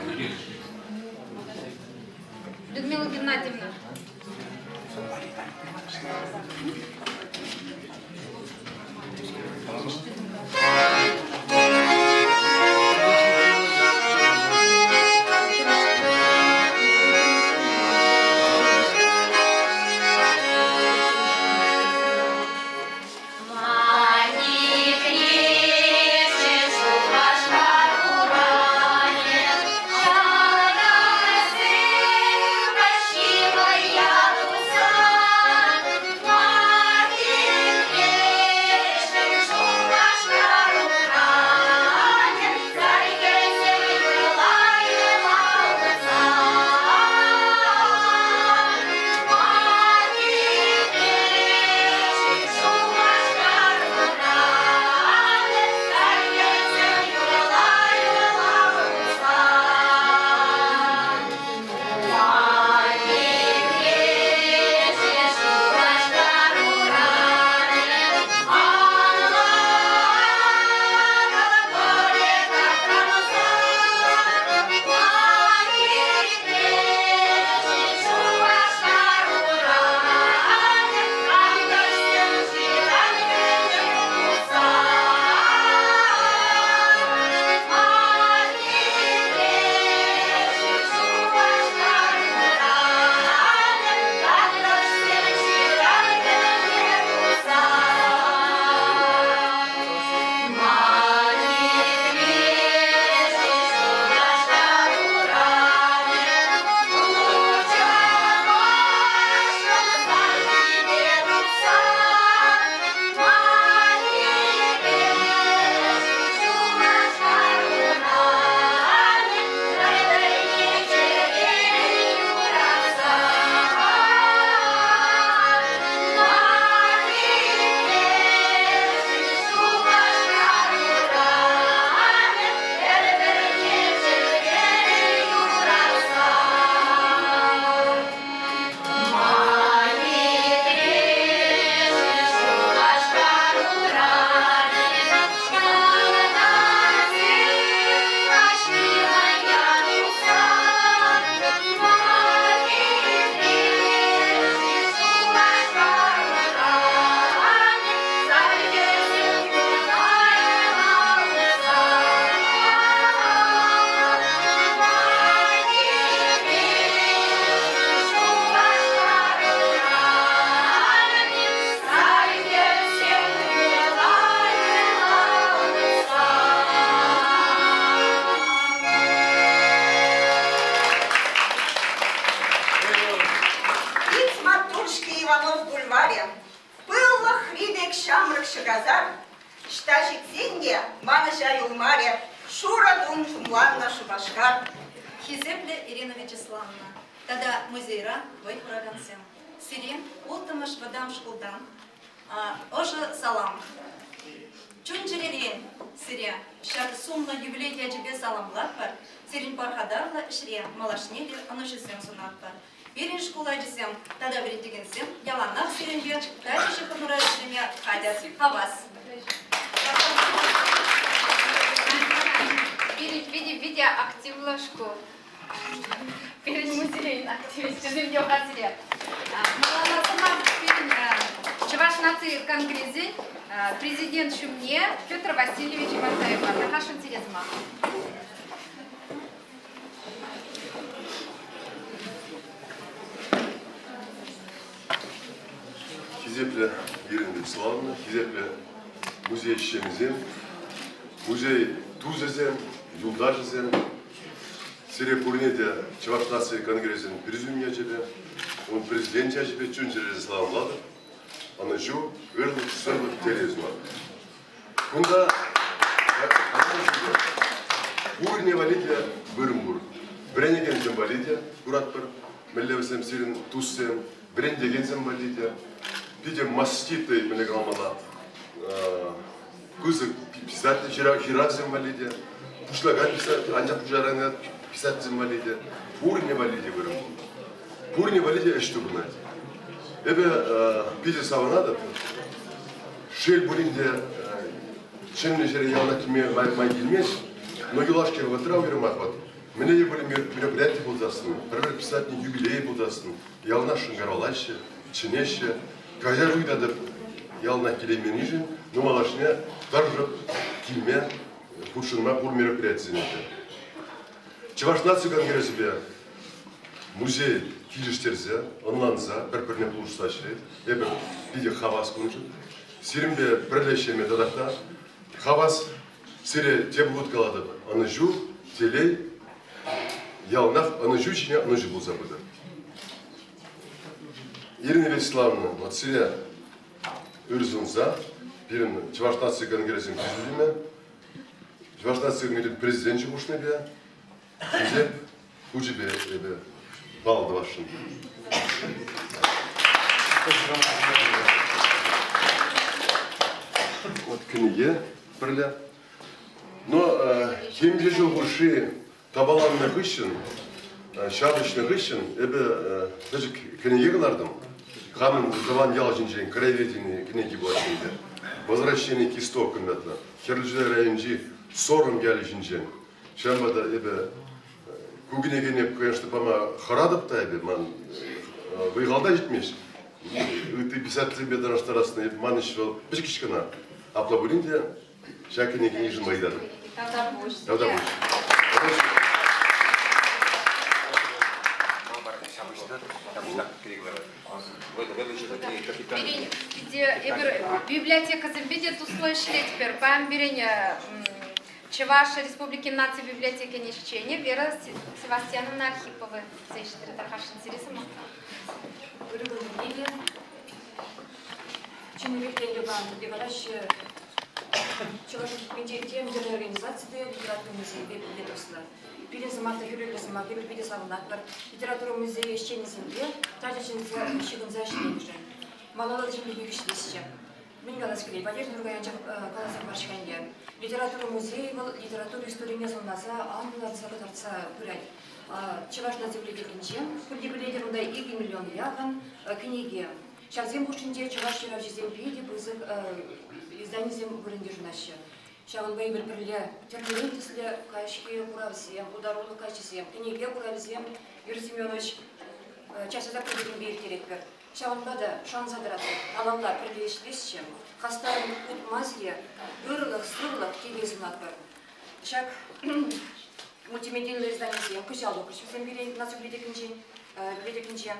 Людмила Геннадьевна. Пит маттуршки Иванов бульварӗ, пыллӑхри пек ҫамрӑк ҫӑкасар, ӑҫта ҫитсен те манӑҫа юлмарӗ шурӑ тум тумланнӑ Шупашкар. Хисеплӗ Ирина Вячеславовна тата музейра вӑй хуракансем, сире улттӑмӗш вӑтам шкултан ӑшӑ салам. Чун-чӗререн сире ҫак сумлӑ юбилей ячӗпе саламлатпӑр, сирӗн пархатарлӑ ӗҫре малашне те ӑнӑҫусем сунатпӑр. Пирӗн шкул ачисем тата вӗрентекенсем яланах сирӗнпе тачӑ ҫыхӑнура ӗҫлеме хатӗр. Хавас! Пирӗн питӗ-питӗ активлӑ шкул. Пирӗн музейӗн активисчӗсем те сире. Малалла сӑмах пирӗн Чӑваш наци конгресӗн президент ҫумне Петр Васильевич Ивантаева. Тархасшӑн сире сӑмах. Хисеплӗ Ирина Вячеславовна, хисеплӗ музей ӗҫченӗсем, музей тусӗсем, юлташӗсем, сире пурне те Чӑваш наци конгресӗн президиум ячӗпе, ун президенчӗ ячӗпе чун-чӗререн саламлатӑп. Ӑнӑҫу, ырлӑх, сывлӑх, телей сунатӑп. Кунта пурне валли те вырӑн пур. Вӗренекенсем валли те куратпӑр. Мӗнле вӗсем сирӗн туссем, вӗрентекенсем валли те. Питӗ маститый, мӗнле каламалла, пысӑк писатель ҫыравсем валли те, пуҫлакан писатель, анчах пуҫаракан писательсем валли те, пурне валли те вырӑн пур. Пурне валли те ӗҫ тупӑнать. Эпӗ питӗ савӑнатӑп. Шел пулин те, чӗннӗ ҫӗре яланах килме май килмест, но юлашки вӑхӑтра уйрӑмах вот мӗне те пулин мероприяти пулсассӑн, пӗр-пӗр писателӗн юбилейӗ пулсассӑн яланах шӑнкӑравлаҫҫӗ, чӗнеҫҫӗ. Каҫару ыйтатӑп яланах килейменнишӗн, но малашне тӑрӑшӑп килме, хутшӑнма пур мероприятисене те. Чӑваш наци конгресӗпе музей килӗштерсе, ӑнланса, пӗр-пӗрне пулӑшса ӗҫлет. Эпӗ питӗ хавас куншӑн. Сирӗнпе пӗрле ӗҫлеме татах та хавас. Сире тепӗр хут калатӑп, ӑнӑҫу, телей яланах ӑнӑҫу ҫине ӑнӑҫу пулса пытӑр. Ирина Вячеславовна, вот сире ыр сунса пирӗн Чӑваш наци конгресӗн президиумӗ, Чӑваш наци конгресӗн президенчӗ хушнипе Хисеп хучӗпе эпӗ балл тӑвасшӑн. Вот кӗнеке пӗрле. Но темиҫе ҫул хушши тапаланнӑ хыҫҫӑн, ҫапӑҫнӑ хыҫҫӑн эпӗ пӗчӗк кӗнеке кӑлартӑм. Хамӑн тӑван ял ҫинчен краеведени кӗнеки пулать ӗнтӗ. «Возвращение к истокам» ятлӑ. Хӗрлӗ Чутай районӗнчи Сорӑм ялӗ ҫинчен. Ҫавӑнпа та эпӗ ку кӗнекене, конечно, пама хӑратӑп та эпӗ, ман вӑй-хал та ҫитмест. Ытти писательсемпе танлаштарасна эп ман ӗҫ вӑл пӗчӗкҫӗ кӑна. Апла пулин те ҫак кӗнекене йышӑнма ыйтатӑп. Тавтапуҫ. Тавтапуҫ. Пирӗн питӗ эпир библиотекӑсемпе те туслӑ ӗҫлетпӗр. Паян пирӗн Чӑваш Республикин наци библиотекин ӗҫченӗ Вера Севастьяновна Архипова ӗҫлет. Тархасшӑн сире сӑмах. Ырӑ кун те. Чӑннипех те Йӑпан калаҫҫӗ. Чӑваш Республикинче тем тӗрлӗ организаци те литература музейӗпе питӗ туслӑ. Пирӗн сӑмах та хӳреллӗ сӑмах, эпир питӗ савӑнатпӑр. Литература музейӗ ӗҫченӗсемпе тачӑ чӗнсе ҫыхӑнса ӗҫленӗшӗн. Малалла та ҫын пекех ӗҫлесчӗ. Мӗн калас килет, Валерий Туркай анчах каласа парать-ха ӗнтӗ. Литература музейӗ вӑл литература историне сӑнласа, анлӑлатса кӑтартса пырать. Чӑваш наци библиотекинче пурте пӗлетӗр, унта 2 миллион яхӑн кӗнеке. Ҫавсем хушшинче чӑваш ҫыравҫисем питӗ пысӑк изданисем вырӑн йышӑнаҫҫӗ. Ҫавӑнпа эпир пӗрле тӗрлӗрен тӗслӗ каҫхи куравсем, пултарулӑх каҫӗсем, кӗнеке куравӗсем Юрий Семенович час-часах пӗр-пӗринпе ирттеретпӗр. Ҫавӑнпа та шанса тӑратӑп, малалла пӗрле ӗҫлесчӗ, хастаррӑн утма сире ырлӑх, сывлӑх телей сунатпӑр. Ҫак мультимедийлӑ изданисем кӑҫал тухрӗҫ вӗсем пире наци библиотекинчен, библиотекинче.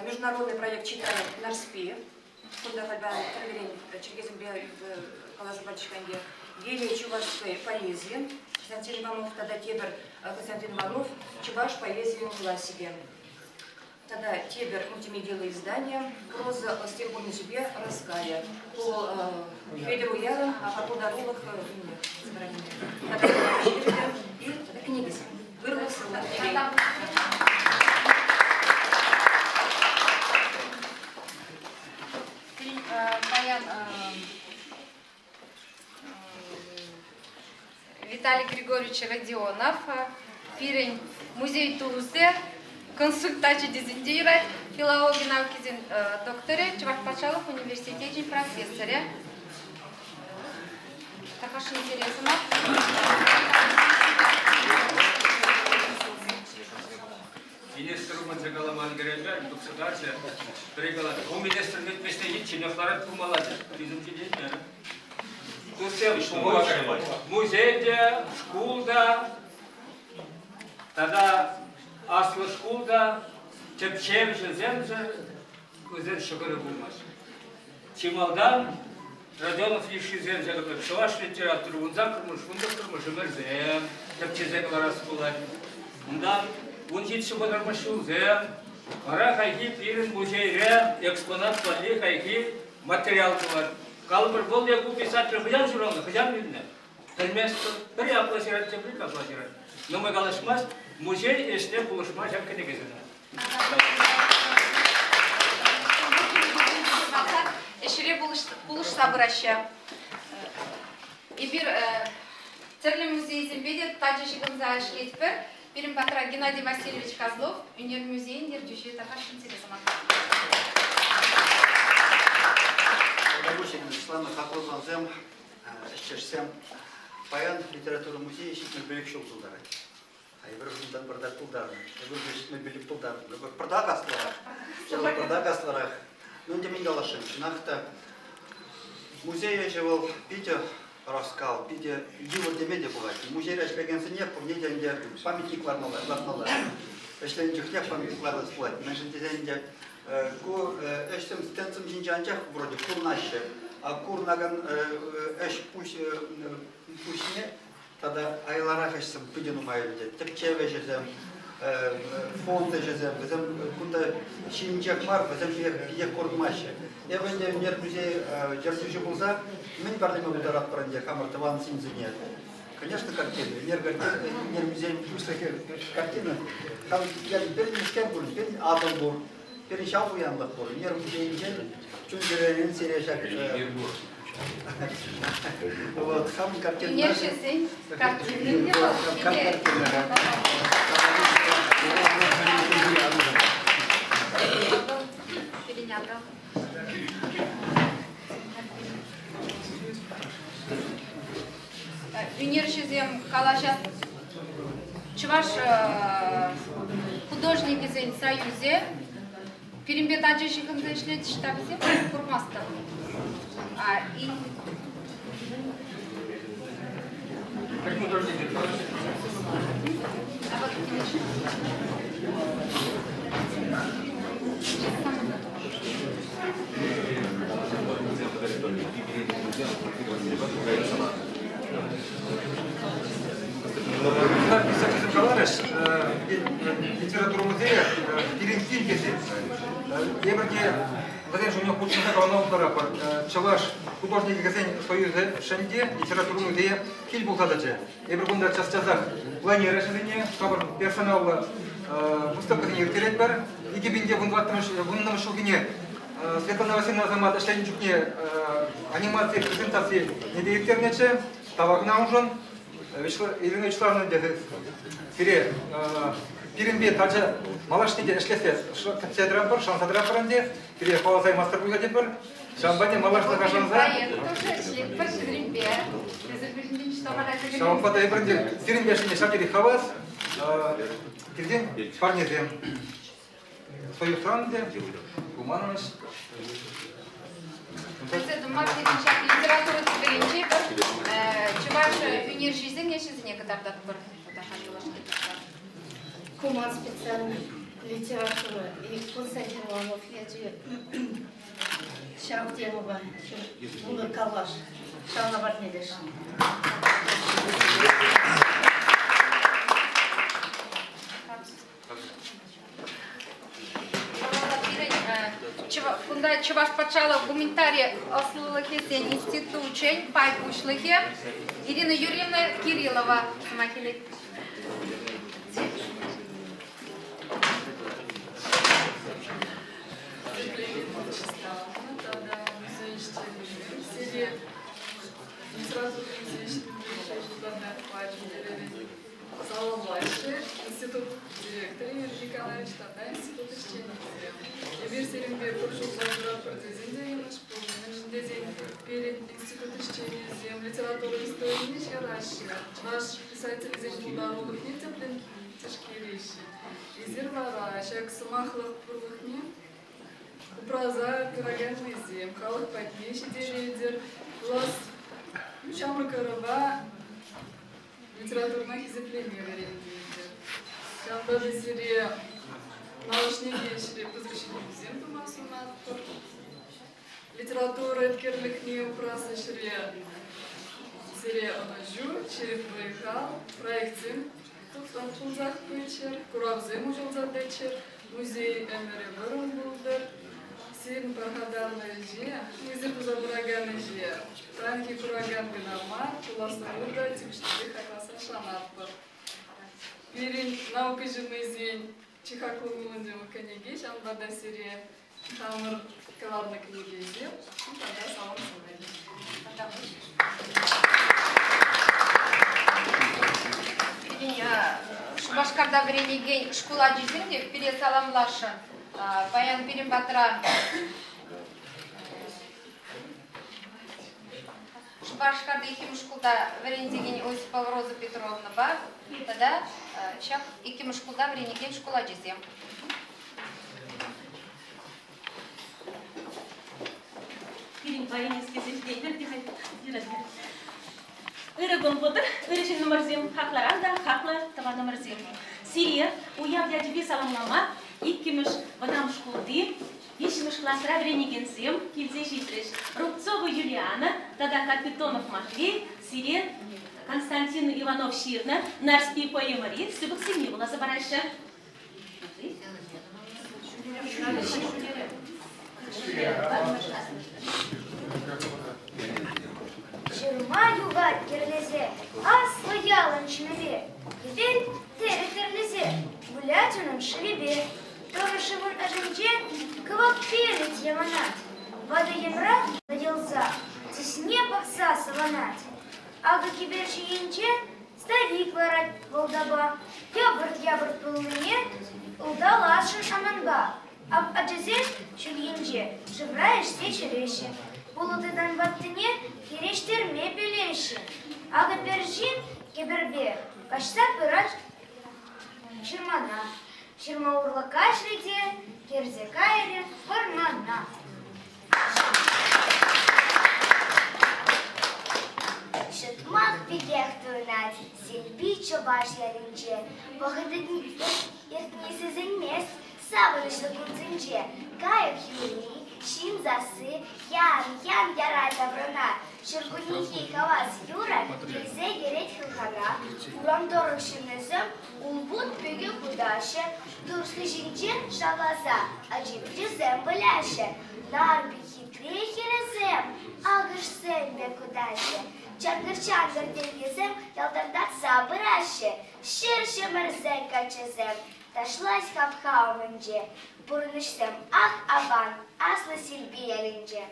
Международный проект читает Нарспи. Кунта хальпа тӗрлӗрен чӗлхесемпе каласа пачӗҫ ӗнтӗ. Гелия чувашской поэзии Константин Иванов тата тепӗр Константин Иванов чӑваш поэзийӗн классикӗ. Тата тепӗр мультимедийлӑ издание «Проза ӑстин пурнӑҫӗпе ӑраскалӗ». Ку Хветӗр Уярӑн пултарулӑх собранине. Тата и тата кӗнекесем. Ырлӑх сывлӑх телей. Паян Виталий Григорьевич Родионов, пирӗн музей тусӗ, консультанчӗ тесен те юрать, филологи наукисен докторӗ, Чӑваш патшалӑх университечӗн профессорӗ. Тархасшӑн интересно. Министр умӗнче калама ӗлкӗреймерӗм, тухса тарчӗ. Пӗри калать, ку министр вӗт вӗҫне ҫитчӗ. Пӗчченех ларать пулмалла тӳсӗм ҫитеймерӗ. Туссем музей те, шкул та, тата аслӑ шкул та тӗпчевҫӗсемсӗр вӗсен ҫӑкӑрӗ пулмасть. Чи малтан Родионов йышшисем ҫакӑн чӑваш литератури вунсаккӑрмӗш, вунтӑххӑрмӗш ӗмӗрсем тӗпчесе кӑларас пулать. Унтан вунҫиччӗ-вӑтӑрмӗш ҫулсем вара хайхи пирӗн музейре экспонат валли хайхи материал пулать. Калӑпӑр, вӑл е ку писатель хӑҫан ҫуралнӑ, хӑҫан вилнӗ? Пӗлместпӗр. Пӗри апла ҫырать, тепри капла ҫырать. Нумай калаҫмасть, музей ӗҫне пулӑшма ҫак кӗнекесене. Ӗҫре пулӑшса пыраҫҫӗ. Эпир тӗрлӗ музейсемпе те тачӑ ҫыхӑнса ӗҫлетпӗр. Пирӗн патра Геннадий Васильевич Козлов, ӳнер музейӗн ертӳҫи тархасшӑн сире сӑмах. Светлана хаклӑсансем, ӗҫтешсем, паян литература музейӗ 75 ҫул тултарать. Эпир унтан пӑртак пултарнӑ. Эпир ҫитмӗл пултарнӑ. Эпир пӑртак аслӑрах. Пӑртак аслӑрах. Ну, ӗнтӗ мӗн каласшӑн, чӑнах та музей ӗҫӗ вӑл питӗ раскал, питӗ йывӑр теме те пулать. Музейре ӗҫлекенсене пурне те ӗнтӗ памятник лартмалла. Ӗҫленӗ чухне памятник лартас пулать. Мӗншӗн тесен ӗнтӗ ку ӗҫсем стендсем ҫинче анчах вроде курӑнаҫҫӗ. А курӑнакан ӗҫ пуҫне Тата айларах ӗҫсем питӗ нумай ӗнтӗ. Тӗпчев ӗҫӗсем, фонд ӗҫӗсем, вӗсем кунта ҫийӗнчех мар, вӗсем питех курӑнмаҫҫӗ. Эпӗ ӗнтӗ ӳнер музей ертӳҫи пулса мӗн парнеме пултаратпӑр ӗнтӗ хамӑр тӑван ҫынсене? Конечно, картина. Ӳнер картина, ӳнер музейӗн пуҫлӑхӗ картина. Там пирӗн мӗскер пур, пирӗн Атӑл пур, пирӗн ҫав пуянлӑх пур. Ӳнер музейӗнчен чун-чӗререн сире ҫак Вот, хам картина. Ӳнерҫӗсен картини те вӑл. Пирӗн Атӑл. Ӳнерҫӗсем калаҫас Чӑваш художникӗсен союзӗ Пирӗнпе тачӑ ҫыхӑнса ӗҫлет штабӗсем курмастӑп. И... Писательсем каларӗҫ, литература музейӗ пирӗн кил тесе. Эпир те вӗсен ҫумне хутшӑнса калама пултаратпӑр. Чӑваш художникӗсен союзӗшӗн те литература музейӗ кил пулса тӑчӗ. Эпир кунта час-часах планера ӗҫӗсене, хамӑр персоналлӑ выставкӑсене ирттеретпӗр. 2010 ҫулхине Светлана Васильевна Асамат ӗҫленӗ чухне анимаци презентаци те ирттернӗччӗ. Тавах ӑна уншӑн. Ирина Вячеславовна сире пирӗнпе тачӑ малашне те ӗҫлесе кӗтсе тӑратпӑр, шанса тӑратпӑр ӗнтӗ. Пире хавасаймастӑр пулса тетпӗр. Ҫавӑнпа те малашлӑха шанса. Тоже ӗҫлетпӗр сирӗнпе. Ҫавӑнпа та эпир ӗнтӗ сирӗнпе ӗҫлеме ҫав тери хавас. Пиртен парнесем. Союзран те пулман Пӗлсе тӑма пирӗн ҫак литература тӗпелӗнче пӗр чӑваш ӳнерҫисен ӗҫӗсене кӑтартатпӑр. Тата халь юлашки Куман специальный литература и Константин Иванов ячӗ ҫав темӑпа вунӑ калаш ҫавна парнелесшӗн. Кунта Чӑваш патшалӑх гуманитари ӑслӑлӑхӗсен институчӗн пай пуҫлӑхӗ Ирина Юрьевна Кириллова сӑмах илет. Саламлаҫҫӗ институт директорӗ Юрий Николаевич тата институт ӗҫченӗсем. Эпир сирӗнпе пӗр ҫулпа пыратпӑр тесен те йӑнӑш пулмӗ. Мӗншӗн тесен пирӗн институт ӗҫченӗсем литература историне ҫыраҫҫӗ, чӑваш писателӗсен пултарулӑхне тӗплӗн тишкереҫҫӗ. Эсир вара ҫак сӑмахлӑх пурлӑхне. Упраса пыраканнисем халӑх патне ҫитеретӗр. Пулас ҫамрӑк ӑрӑва литературӑна хисеплеме вӗрентетӗр. Ҫавӑнпа та сире малашне те ӗҫре пысӑк ҫитӗнӳсем тума сунатпӑр. Литература еткерлӗхне упрас ӗҫре сире ӑнӑҫу, ҫирӗп вӑй-хал, проектсем пулсах пыччӑр, куравсем уҫӑлса тӑччӑр, музей ӗмӗрӗ вӑрӑм пултӑр. Сирӗн пархатарлӑ ӗҫе, эсир туса пыракан ӗҫе паянхи куракан кӑна мар, пуласлӑху та тивӗҫлипе хакласа шанатпӑр. Пирӗн наука ҫыннисен чи хаклӑ пулӑнчӗ кӗнеке, ҫавӑнпа та сире Хамӑр кӑларнӑ кӗнекесем тата салам сунать. Шупашкарта вӗренекен шкул ачисем те пире саламласшӑн. Паян пирӗн патра Шупашкарти иккӗмӗш шкулта вӗрентекен Осипова Роза Петровнӑпа тата ҫак иккӗмӗш шкулта вӗренекен шкул ачисем. Пирӗн баянист тесе ҫитетпӗр те Ырӑ кун пултӑр, ырӑ ҫыннӑмӑрсем, хаклӑран та хаклӑ тӑванӑмӑрсем. Сире уяв ячӗпе саламлама иккӗмӗш вӑтам шкулти виҫҫӗмӗш класра вӗренекенсем килсе ҫитрӗҫ. Рубцова Юлиана тата Капитонов Матвей сире Константин Иванов ҫырнӑ Нарспи поэмӑри сыпӑксене вуласа параҫҫӗ. Ҫырма юхать кӗрлесе, аслӑ ялӑн чӗмӗпе. Хӗвел тӗрӗ тӗрлесе, вылять унӑн шывӗпе. Тӑрӑ шывӑн ӑшӗнче кӑвак пелӗт явӑнать. Ватӑ йӑмра йӑлса, тӗсне пӑхса сӑвӑнать. Акӑ кӗпер ҫийӗнче Старик ларать вӑлтапа, йӑпӑрт-япӑрт пулнине улталасшӑн шаманпа. Ав ачасем ҫул енче шывра ӗҫсе ҫӳреҫҫӗ, пулӑ тытан ваттине хирӗҫтерме пӳлеҫҫӗ. Акӑ пӗр ҫын кӗпӗрпе каҫса пырать ҫырмана. Ҫырма урлӑ каҫрӗ те кӗрсе кайрӗ вӑрмана. Ҫӑтмах пекех туйӑнать Силпи чӑваш ялӗнче. Вӑхӑт иртни сисӗнмест савӑнӑҫлӑ кунсенче. Кайӑк юрри, ҫын сасси ян-ян ярать таврана. Ҫуркуннехи хавас юрӑ килсе кӗрет хӑлхана. Урам тӑрӑх ҫыннисем улпут пекех утаҫҫӗ, туслӑ ҫинче шавласа ачи-пӑчисем выляҫҫӗ. Нар пек хитре хӗрӗсем акӑшсем пек утаҫҫӗ. Чакӑр-чакӑр тенкӗсем ялтӑртатса пыраҫҫӗ. Ҫӗр ҫӗмӗрсе каччӑсем ташлаҫ хапха умӗнче. Пурнӑҫсем ах аван Аслӑ Силпи ялӗнче.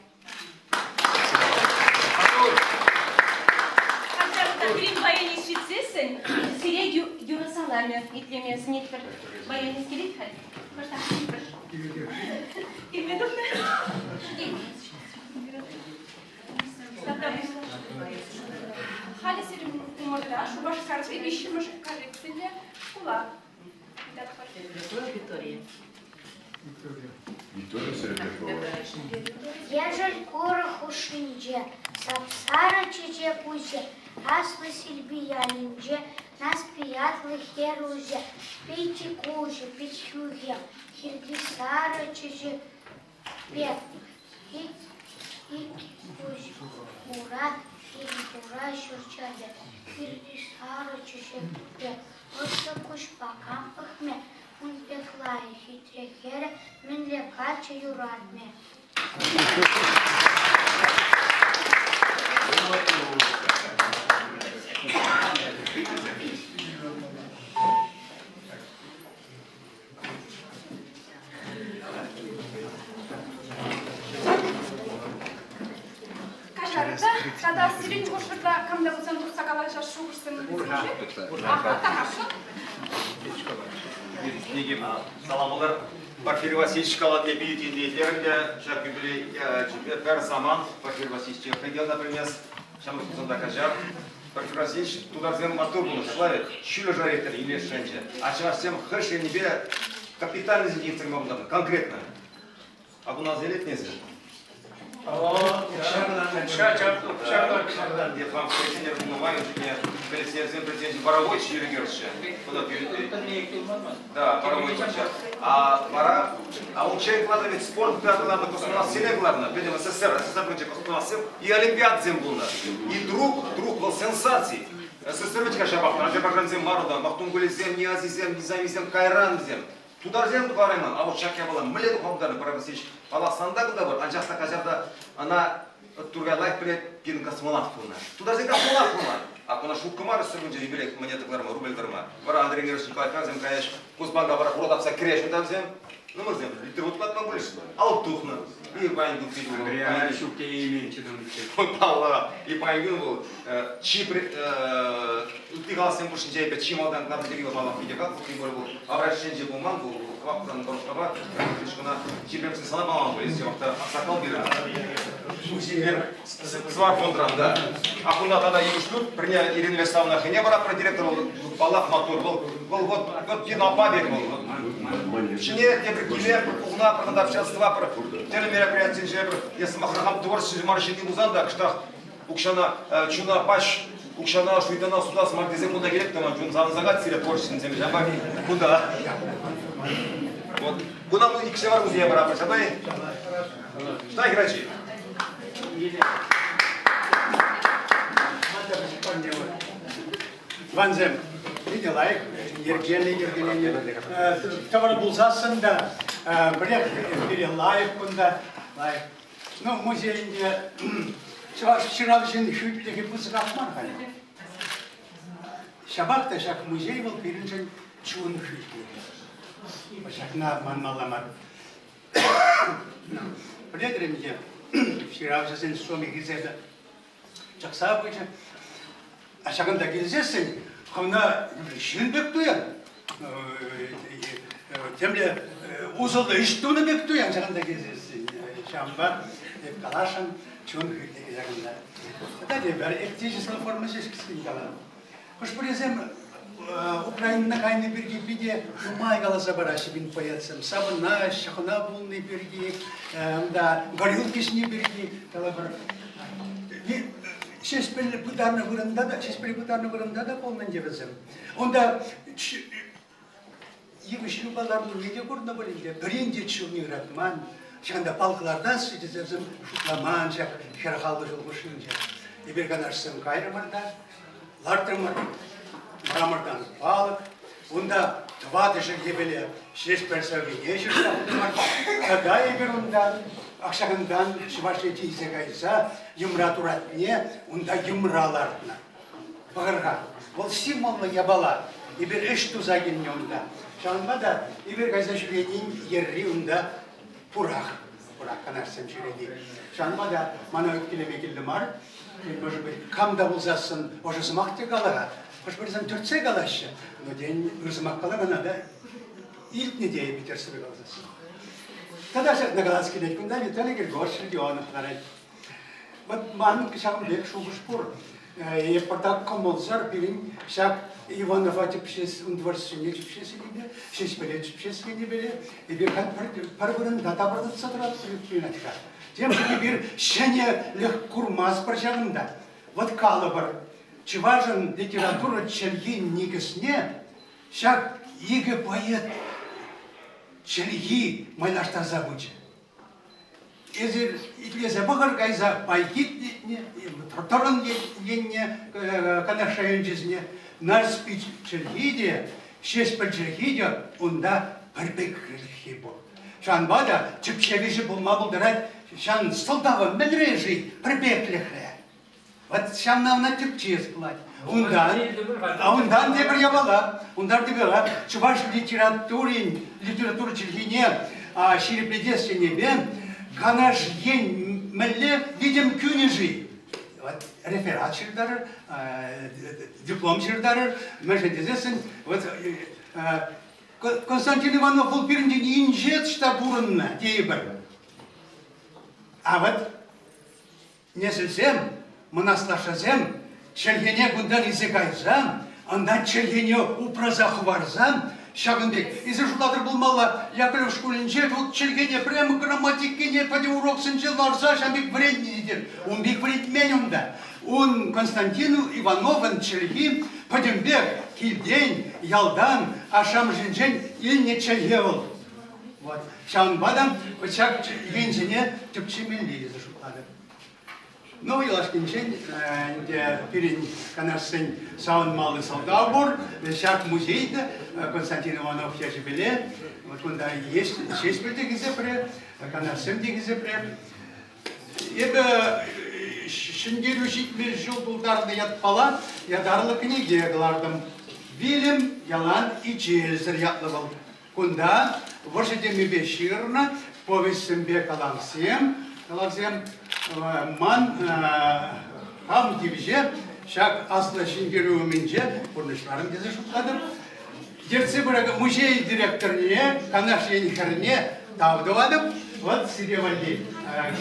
Пирӗн баянист ҫитсессӗн сире юрӑ саламӗ итлеме сӗнетпӗр. Баянист килет халь. Кӑштах ҫитпӗр. Килме тухнӑ. Халӗ сирӗн умӑрта Шупашкарти виҫҫӗмӗш коллекциллӗ шкула. Виктория. Виктория Серебрякова. Ешӗл курӑк хушшинче сап-сарӑ чечек уҫӑ, Аслӑ Силпи ялӗнче Нарспи ятлӑ хӗр уҫӑ, пичӗ куҫӗ, пит хӳхӗм, хирти сарӑ чечек пек, ик куҫ хура, хӗр-хура ҫурча пек, хирти сарӑ чечек пек, ӑслӑ куҫпа кам пӑхмӗ, Ун пек лайӑх хитре хӗрӗ мӗнле каччӑ юратмӗ? Каҫарӑр та, тата сирӗн хушӑрта кам та пулсан тухса калаҫас шухӑшсем пур-ши? Аха, тархасшӑн. Саламлар. Порфирий Васильевич каланне питӗ тимлетерӗм те ҫак юбилей ячӗпе пӗр самант Порфирий Васильевич Ехрегел, например, ҫамрӑк пулсан та каҫар. Порфирий Васильевич тутарсем маттур пулнӑ, шутларӗ, ҫӳллӗ шайра илесшӗнччӗ. А чӑвашсем хӑш енӗпе капитальнӑйсенче ирттерме пултарнӑ конкретно? А куна аса илетнӗ эсӗ? Вам коллекционер пулнӑ май ун чухне коллекционерсен президенчӗ Боровой йӗркерччӗ. Да, Боровой А вара, а унччен кӑларнӑ ведь спорт кӑларнӑ, космонавтсене кӑларнӑ. Пӗтӗм СССР, СССР пӗчӗк космонавтсем и олимпиадӑсем пулнӑ. И друг, друг был сенсацией. СССР вӗт-ха ҫапах, азербайджансем мар унта, Махтумкулисем, Ниазисем, Низамисем, кайран вӗсем. Тутарсем тухарайман, а вот ҫак япала мӗнле тухма пултарнӑ, Петр Васильевич, паллах, санта кунта пур, анчах та каҫарта ӑна Тургай лайӑх пӗлет, пирӗн космонавт пулнӑ. Тутарсен космонавт пулнӑ. А куна шутка мар сӗркунче юбилей монета кӑларма, рубль кӑларма. Вара Андрей Мирович Николаев вӗсем каяҫ, Госбанка вара хура тапса кӗреш унта вӗсем. Ну, вӗсем литр платма пулӗҫ. Ал тухнӑ. И паян кун пит Андрей Андреевич ҫук тееймен чӑтӑмлӑхчӗ. Паллӑ. И паян кун вӑл чи ытти халӑхсем хушшинче эпӗ чи малтан кӑларнӑ пирки вӑл паллах питӗ хаклӑ, тем более вӑл обращенче пулман, вӑл хӑватлӑ коробкӑпа книжкӑна чи пӗрремӗшне сана паман пуль, ҫавах та аксакал пирӗн. Сӑвар фондран, да. А кунта тата йывӑҫ ҫурт, пӗрне Ирина Вячеславовна хӑйне паратпӑр директор, вӑл паллах маттур, вӑл вӑл вот вот динапа пек вӑл. Ҫине тепӗр киле пӗр пухуна пӗр тата обществӑпа пӗр тӗрлӗ мероприятисенче пӗр е сӑмахран творчество мар ҫынни пулсан та кӑштах укҫана чуна пач укҫана шуйтана сутас мар тесе кунта килет тӑман чун савӑнса кать сире творчествӑсем ҫапа кунта. Вот. Куна мы икше бар музея бараппӑр ҫапай. Что, хӗрачи? Тӑвансем, питӗ лайӑх, йӗркеллӗ йӗркеленӗ. Тӑвӑр пулсассӑн та пӗрех пире лайӑх кунта, лайӑх. Ну, музейӗнче чӑваш ҫыравҫин хӳтлӗхӗ пысӑках мар халӗ. Ҫапах та ҫак музей вӑл пирӗншӗн чун хӳтлӗхӗ. Ҫакна манмалла мар. Пӗлетӗр ӗнтӗ, ҫыравҫӑсен сумӗ хисепӗ чакса пычӗ. А ҫакӑнта килсессӗн хӑвна ҫын пек туян. Темле усӑллӑ ӗҫ тунӑ пек туян ҫакӑнта килсессӗн. Ҫавӑнпа эп каласшӑн, чун хӳтлӗхӗ ҫакӑнта. Тата тепӗр эктическая форма ҫеҫ кӗскен калам. Хӑш-пӗрисем Украинӑна кайнӑ пирки питӗ нумай каласа параҫҫӗ пин поэтсем. Савӑнаҫҫӗ, хӑна пулни пирки, унта горилки ӗҫни пирки калӑпӑр. Ҫеҫпӗл пытарнӑ вырӑнта та, Ҫеҫпӗл пытарнӑ вырӑнта та пулнӑ ӗнтӗ вӗсем. Унта йывӑҫ юпа ларнине те курнӑ пулин те, пӗрин те чунне ыратман. Ҫакӑнта палка лартасчӗ тесе вӗсем шутламан ҫак хӗр-халлӑ ҫул хушшинче. Эпир канашсем кайрӑмӑр та, лартрӑмӑр мрамортан палӑк. Унта тӑватӑ чӗлхепеле Ҫеҫпӗл сӑввине ҫырса хутӑмӑр. Тата эпир унта ак ҫакӑнтан Чӑваш Ене илсе кайса йӑмра туратне унта йӑмра лартнӑ. Пӑхӑр-ха, вӑл символлӑ япала. Эпир ӗҫ туса килнӗ унта. Ҫавӑнпа та эпир кайса ҫӳренин йӗрри унта пурах. Пурах канашсем ҫӳрени. Ҫавӑнпа та мана ӳпкелеме кирлӗ мар. Может быть, кам та пулсассӑн ӑшӑ сӑмах те кала-ха. Хӑш-пӗрисем тӗртсе калаҫҫӗ. Но тен, ыр сӑмах калакана та илтнӗ те эпӗ тӗртсе каласассӑн. Тата ҫакна калас килет. Кунта Виталий Григорьевич Родионов ларать. Вот манӑн ҫавӑн пек шухӑш пур. Эп пӑртак кӑмӑлсӑр пирӗн ҫак Иванова тӗпчес, ун творчествине тӗпчес енӗпе, Ҫеҫпӗле тӗпчес енӗпе эпир халь пӗр вырӑнта тапӑртатса тӑратпӑр туйӑнать-ха. Темшӗн эпир ҫӗнӗлӗх курмастпӑр ҫавӑнта. Вот калӑпӑр, чӑвашӑн литература чӗлхин никӗсне ҫак икӗ поэт чӗлхи майлаштарса пычӗ. Эсир итлесе пӑхӑр кайса Пайкит Тӑрӑн енне Канаш районӗнчисене Нарспи чӗлхи те, Ҫеҫпӗл чӗлхи те унта пӗр пеклӗххи пур. Ҫавӑнпа та тӗпчевҫӗ пулма пултарать ҫавӑн сӑлтавӗ мӗнре-ши пӗрпеклӗхре? Вот ҫавна ӑна тӗпчес пулать. Унтан, а унтан тепӗр япала, унтан тепӗр япала, чӑваш литературин, литература чӗлхине ҫирӗплетес енӗпе Канаш ен мӗнле витӗм кӳнӗ-ши? Вот реферат ҫыртарӑр, диплом ҫыртарӑр, мӗншӗн тесессӗн вот Константин Иванов вӑл пирӗнтен инҫет ӑҫта пурӑннӑ тейӗпӗр. А вот Несӗлсем, мӑн аслашшӗсем чӗлхене кунтан илсе кайсан, ӑна чӗлхене упраса хӑварсан. Ҫакӑн пек. Эсир шутлатӑр пулмалла, Яковлев шкулӗнче вӑл чӗлхене прямо грамматикине пӗтӗм уроксенче ларса ҫав пек вӗрентнӗ тетӗр. Ун пек вӗрентмен унта. Ун Константин Ивановӑн чӗлхи пӗтӗмпех килтен, ялтан, ашшӗ-амӑшӗнчен илнӗ чӗлхе вӑл. Вот. Ҫавӑнпа та ҫак енсене тӗпчемелле тесе шутлатӑп. Ну, юлашкинчен ӗнтӗ пирӗн канашсен савӑнмалли сӑлтав пур. Ҫак музей те Константин Иванов ячӗпеле вот кунта Ҫеҫпӗл те хисепре, канашсем те хисепре. Эпӗ Ҫӗнтерӳ 70 ҫул тултарнӑ ятпала ятарлӑ кӗнеке кӑлартӑм. Вилӗм ялан ичелсӗр ятлӑ вӑл. Кунта вӑрҫӑ темипе ҫырнӑ повеҫсемпе калавсем, калавсем ман хам тивӗҫе ҫак Аслӑ Ҫӗнтерӳ умӗнче пурнӑҫларӑм тесе шутлатӑп. Ертсе пыракан музей директорне, Канаш ен хӗрне тав тӑватӑп. Вот сире валли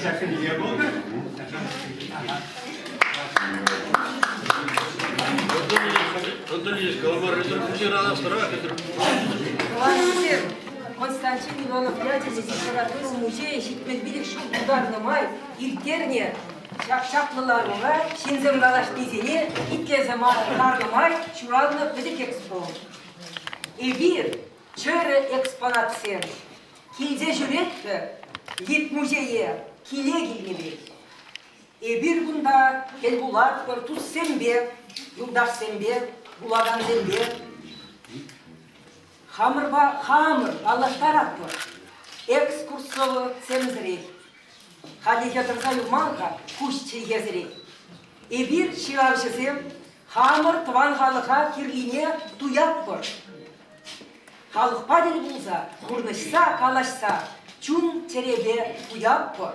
ҫак кӗнеке пултӑр. Тӑвансем, Константин Иванов ячӗллӗ литература музейӗ 75 ҫул тултарнӑ май ирттернӗ ҫак чаплӑ ларура ҫынсем калаҫнисене итлесе ларнӑ май ҫуралнӑ пӗчӗк экспо. Эпир чӗрӗ экспонатсем. Килсе ҫӳретпӗр Литмузее киле килнӗ пек. Эпир кунта тӗл пулатпӑр туссемпе, юлташсемпе, вулакансемпе. Хамӑрпа хамӑр паллаштаратпӑр. Экскурсоводсемсӗрех. Хальлӗхе тӑрса юлман-ха куҫ чӗлхесӗрех. Эпир, ҫыравҫӑсем, хамӑр тӑван халӑха кирлине туятпӑр. Халӑхпа тӗл пулса, курнӑҫса, калаҫса чун-чӗрепе пуятпӑр.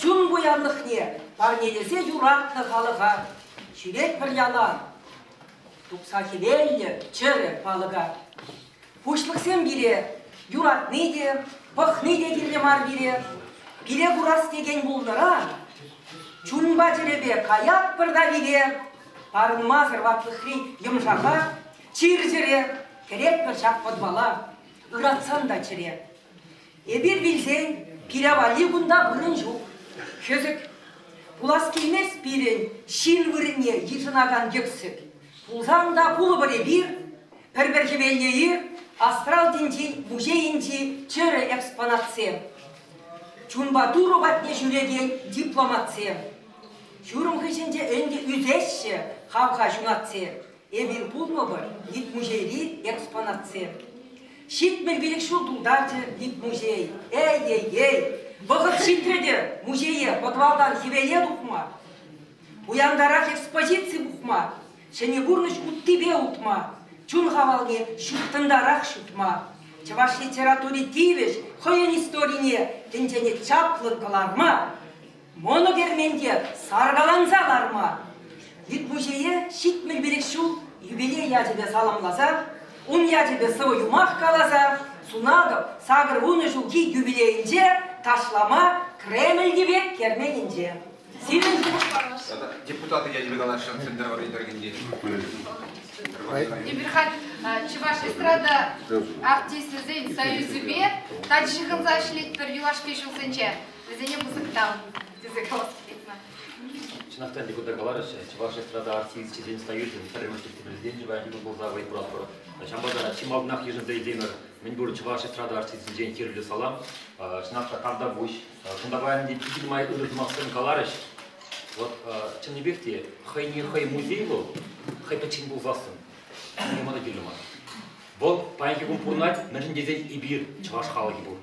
Чун пуянлӑхне парнелесе юратнӑ халӑха ҫӳретпӗр ялан. Тупса хӗвеллӗ чӗрӗ палӑка. Пуҫлӑхсем пире юратни те, пӑхни те кирлӗ мар пире. Пире курас текен пулнӑран чунпа-чӗрепе каятпӑр та пире парӑнмасӑр ватлӑхри йӑмшаха Чир-чӗре кӗретпӗр ҫак подвала, ыратсан та чӗре. Эпир вилсен пире валли кунта вырӑн ҫук. Хӗсӗк. Пулас килмест пирӗн ҫын вырӑнне йышӑнакан йӗксӗк. Пулсан та пулӑпӑр эпир, пӗр-пӗр хӗвеллӗ ир, астрал тӗнчин музейӗнчи чӗрӗ экспонатсем. Чунпа Турӑ патне ҫӳрекен дипломатсем. Ҫурӑм хыҫӗнче ӗнтӗ ӳсеҫҫӗ хавха ҫунатсем. Эпир пулмӑпӑр Литмузейри экспонатсем. 75 ҫул тултарчӗ Литмузей. Эй-ей-ей! Вӑхӑт ҫитрӗ те музее подвалтан хӗвеле тухма, пуянтарах экспозици пухма, ҫӗнӗ пурнӑҫ уттипе утма, чун хавалне ҫуттӑнтарах ҫутма, чӑваш литератури тивӗҫ хӑйӗн историне тӗнчене чаплӑн кӑларма, Мӑнӑ керменте саркаланса ларма Литмузее 75 ҫул юбилей ячӗпе саламласа, ун ячӗпе сӑвӑ-юмах каласа сунатӑп 80 ҫулхи юбилейӗнче ташлама Кремльти пек керменӗнче. Сирӗн Депутаты ячӗпе каласшӑн Сӗнтӗрвӑрри тӑрӑхӗнчи. Эпир халь Чӑваш эстрада артисчӗсен союзӗпе тачӑ ҫыхӑнса ӗҫлетпӗр юлашки ҫулсенче. Вӗсене пысӑк тав тесе калас килет ман. Чӑнах та ӗнтӗ кунта каларӗҫ, Чӑваш эстрада артисчӗсен союзӗн пӗрремӗш вице-президенчӗ паянхи кун пулса вӑй хуратпӑр. Ҫавӑнпа та чи малтанах йышӑнса илтӗмӗр мӗнпур чӑваш эстрада артисчӗсенчен хӗрӳллӗ салам. Чӑнах та тавтапуҫ. Кунта паян ӗнтӗ питӗ нумай ырӑ сӑмахсем каларӗҫ. Вот чӑннипех те хӑйне хӑй музей вӑл, хӑй пӗччен пулсассӑн, никама та кирлӗ мар. Вӑл паянхи кун пурӑнать, мӗншӗн тесен эпир чӑваш халӑхӗ пур.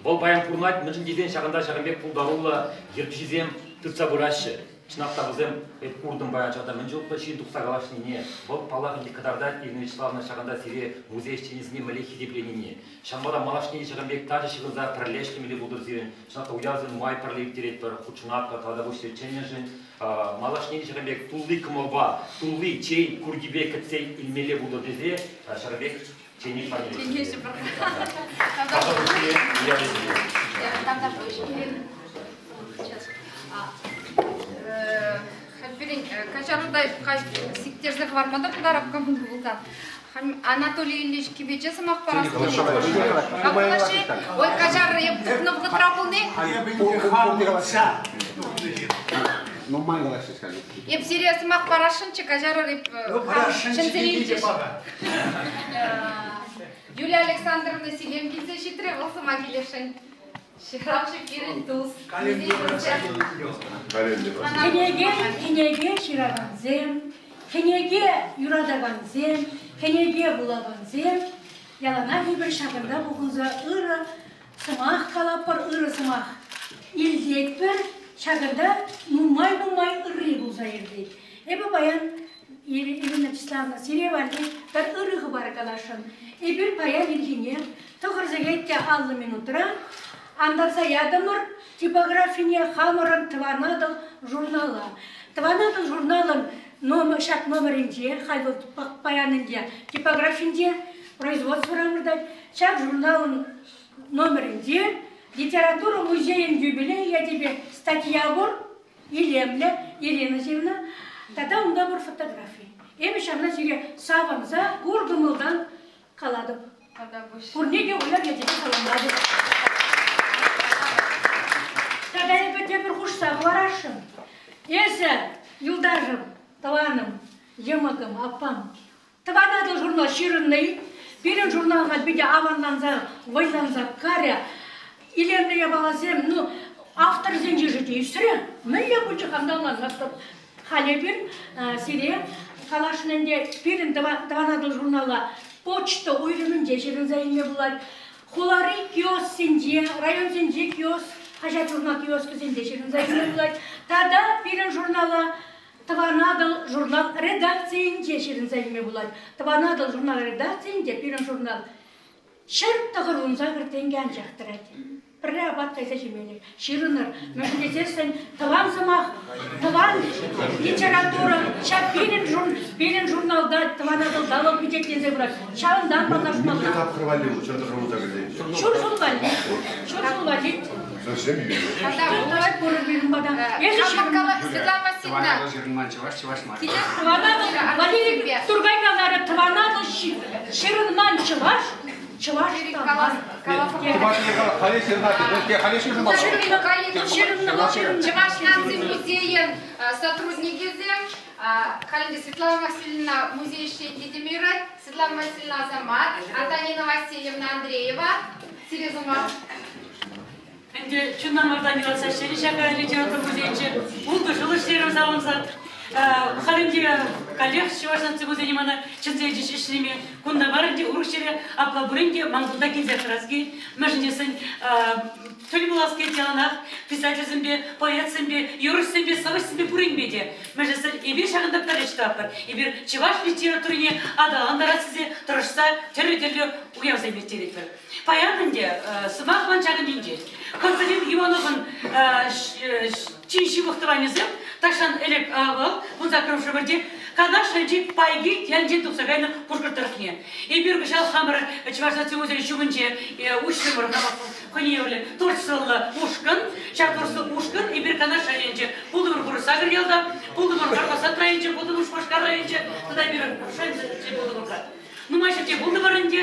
Вӑл паян пурӑнать, мӗншӗн тесен ҫакӑнта ҫакӑн пек пултаруллӑ ертӳҫӗсем тытса пыраҫҫӗ. Чӑнах та вӗсем, эп куртӑм паян ҫакӑнта мӗн чухлӗ ҫын тухса калаҫнине, вӑл, паллах, ӗнтӗ кӑтартать Ирина Вячеславовна ҫакӑнта сире музей ӗҫченӗсене мӗнле хисепленине. Ҫавӑнпа та малашне те ҫакӑн пек тачӑ ҫыхӑнса пӗрле ӗҫлемелле пултӑр сирӗн. Чӑнах та уявсем нумай пӗрле ирттеретпӗр, хутшӑнатпӑр тата пуҫ чӗннӗшӗн. Малашне те ҫакӑн пек тулли кӑмӑлпа, тулли чей куркипе кӗтсе илмелле пултӑр тесе ҫакӑн пек Чейник парнелет. Чейнеҫӗ пӗр. Тавтапуҫ. Пирӗн каҫару та сиктерсе хӑварма та пултарап кӑмӑл пулсан. Анатолий Ильич Кибече сӑмах парас килет. Ой, каҫар, эп тухнӑ вӑхӑтра пулни. Нумай калаҫҫӗ халӗ. Эп сире сӑмах парасшӑнччӗ, каҫарӑр, эп чӗнсе илчӗҫ. Юлия Александровна Силем килсе ҫитрӗ, вӑл сӑмах илесшӗн. Ҫыравҫӑ пирӗн тус. Кӗнеке, кӗнеке ҫыракансем, кӗнеке юратакансем, кӗнеке вулакансем яланах эпир ҫакӑнта пухӑнса ырӑ сӑмах калатпӑр, ырӑ сӑмах илтетпӗр. Ҫакӑнта нумай-нумай ырри пулса иртет. Эпӗ паян Ирина Вячеславовна, сире валли пӗр ырӑ хыпар каласшӑн. Эпир паян ирхине тӑхӑр сехет те 50 минутра антарса ятӑмӑр типографине хамӑрӑн Тӑван Атӑл журнала. Тӑван Атӑл журналӑн номер, ҫак номерӗнче, халь вӑл паян ӗнтӗ типографинче производствӑра выртать, ҫак журналӑн номерӗнче литература музейӗн юбилейӗ ячӗпе статья пур. Илемлӗ Ирина ҫырнӑ тата унта пур фотографи. Эпӗ ҫавна сире савӑнса пур кӑмӑлтан калатӑп. Пурне те уяв ячӗпе саламлатӑп. Тата эпӗ тепӗр хушса хӑварасшӑн. Эсӗ, юлташӑм, тӑванӑм, йӑмӑкӑм, аппам, Тӑван Атӑл журнал ҫырӑннӑ-и? Пирӗн журнал халь питӗ аванланса, вӑйланса карӗ. Илемлӗ япаласем, ну, авторсен йышӗ те ӳсрӗ. Мӗнле пулчӗ хам та ӑнланмастӑп. Халь эпир сире каласшӑн ӗнтӗ, пирӗн Тӑван Атӑл журнала почта уйрӑмӗнче ҫырӑнса илме пулать. Хулари киосксенче, районсенчи киоск, хаҫат-журнал киоскӗсенче ҫырӑнса илме пулать. Тата пирӗн журнала Тӑван Атӑл журнал редакцийӗнче ҫырӑнса илме пулать. Тӑван Атӑл журнал редакцийӗнче пирӗн журнал 198 тенкӗ анчах тӑрать. Пӗрре апат кайса ҫимелле. Ҫырӑнӑр. Мӗншӗн тесессӗн тӑван сӑмах, тӑван литература ҫак пирӗн, пирӗн журналта Тӑван Атӑлта вӑл пичетленсе пырать. Ҫавӑнтан паллашмалла. Мӗнле тапхӑр валли вӑл ҫӗр тӑхӑрвунта кӗртенче? Ҫур ҫул валли. Ҫур ҫул валли. Совсем йӳнӗ. Светлана Васильевна. Ҫырӑнман чӑваш, чӑваш мар. Валерий Тургай каларӗ, тӑвана вӑл ҫырӑнман чӑваш, чӑваш та мар. Чӑваш наци музейӗн сотрудникӗсем халӗ Светлана Васильевна музей ӗҫченӗ теме юрать. Светлана Васильевна Асамат, Антонина Васильевна Андреева. Сире сӑмах. Ӗнтӗ чунтан мартан юратса ӗҫленӗ ҫак литература музейӗнче. Ултӑ ҫул ӗҫлерӗм савӑнса. Халь ӗнтӗ каллех Чӑваш наци музейне мана чӗнсе илчӗҫ ӗҫлеме. Кунта мар ӗнтӗ, урӑх ҫӗре. Апла пулин те ман кунта килсех тӑрас килет. Мӗншӗн тесен тӗл пулас килет яланах писательсемпе, поэтсемпе, юрӑҫсемпе, сӑвӑҫсемпе пуринпе те. Мӗншӗн тесен эпир ҫакӑнта пӗр ӗҫ тӑватпӑр. Эпир чӑваш литературине аталантарас тесе тӑрӑшса тӗрлӗ-тӗрлӗ уявсем ирттеретпӗр. Паян ӗнтӗ сӑмах ман ҫакӑн ҫинчен. Константин Ивановӑн чи ҫывӑх тӑванӗсем тахҫан ӗлӗк вӑл вунсаккӑрмӗш ӗмӗрте Канаш районӗнчи Пайкилт ялӗнчен тухса кайнӑ Пушкӑрт тӑрӑхне. Эпир кӑҫал хамӑр Чӑваш наци музейӗн ҫумӗнче уҫрӑмӑр хӑйне евӗрлӗ творчествӑллӑ ушкӑн. Ҫак творчествӑллӑ ушкӑн эпир Канаш районӗнче пултӑмӑр Хурӑсакӑр ялта, пултӑмӑр Карпасат районӗнче, пултӑмӑр Шупашкар районӗнче тата эпир Шанчӑкӗнче пултӑмӑр-ха. Нумай ҫӗрте пултӑмӑр ӗнтӗ,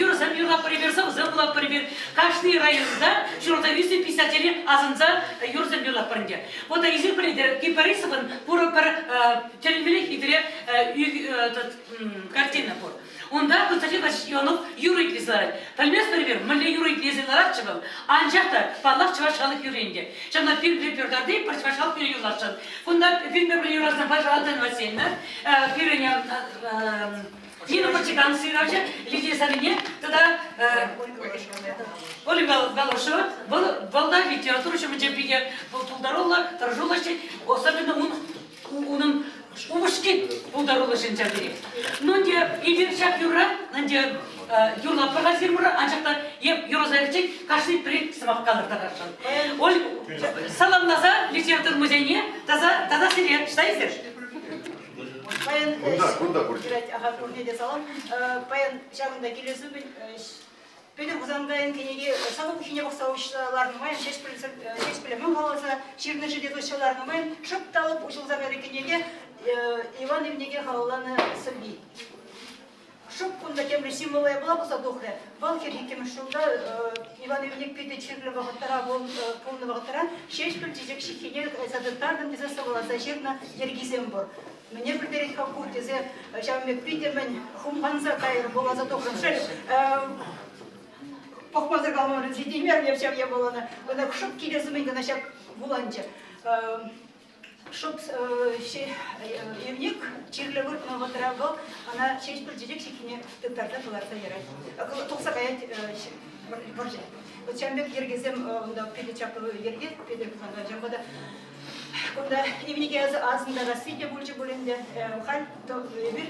юрӑсем юрлатпӑр эпир, сӑвӑсем вулатпӑр эпир. Кашни районта ҫуралса ӳснӗ писателе асӑнса юрӑсем юрлатпӑр ӗнтӗ. Вот эсир пӗлетӗр, Кипарисовӑн пур пӗр тӗлӗнмелле хитре картина пур. Унта Константин Васильевич Иванов юрӑ итлесе ларать. Пӗлместпӗр эпир, мӗнле юрӑ итлесе ларатчӗ вӑл. Анчах та, паллах, чӑваш халӑх юрри ӗнтӗ. Ҫавна пирӗн репертуарти пӗр чӑваш халӑх юрри юрласшӑн. Кунта пирӗн пӗр юрласшӑн Паша Антон Васильевна, пирӗн Нина Пӑрчӑкан сыравҫӑ Лидия Сарине тата Ольга Галошева. Вӑл, вӑл та литература ҫумӗнче питӗ пултаруллӑ, тӑрӑшуллӑ ӗҫлет. Особенно ун, унӑн упӑшки пултаруллӑ ҫын ҫав тери. Ну, ӗнтӗ эпир ҫак юрра, ӗнтӗ юрлатпӑр-ха сирмӑра, анчах та эп юрласа иртсен кашни пӗрер сӑмах калӑр тархасшӑн. Оль, саламласа литература музейне таса, таса сире ӑҫта эсир? Паян Кунта, кунта пурте. Юрать, ага, пурне те салам. Паян ҫакӑнта килес умӗн Петӗр Хусанкайӑн кӗнеки сӑвӑ пуххине пӑхса уҫса ларнӑ майӑн Ҫеҫпӗл Ҫеҫпӗле мӗн каласа ҫырнӑ-ши тесе уҫса ларнӑ майӑн шӑп та лӑп уҫӑлса кайрӗ кӗнеке Иван Ивнеке халалланӑ сӑвви. Шӑп кунта темле символла япала пулса тухрӗ. Вӑл 42-мӗш ҫулта Иван Ивник питӗ чирлӗ вӑхӑтра пулнӑ вӑхӑтра Ҫеҫпӗл чечек ҫыххине кайса тыттартӑм тесе сӑвӑласа ҫырнӑ йӗркисем пур. Мӗне пӗлтерет-ха ку тесе ҫавӑн пек питӗ мӗн хумханса кайрӑм, вуласа тухрӑм. Шел, пӑхмасӑр калмарӑм, ҫитеймерӗм эп ҫав япалана. Ӑна шӑп килес умӗн кӑна ҫак вуланчӗ. Шӑп Ивник чирлӗ выртнӑ вӑхӑтра вӑл ӑна Ҫеҫпӗл чечек ҫыххине тыттарса кӑларса ярать. Тухса каять вӑрҫа. Вот ҫавӑн пек йӗркесем унта питӗ чаплӑ йӗрке, Петӗр Хусанкай ҫавӑнпа та кунта Ивнике асӑнтарасси те пулчӗ пуль ӗнтӗ. Халь эпир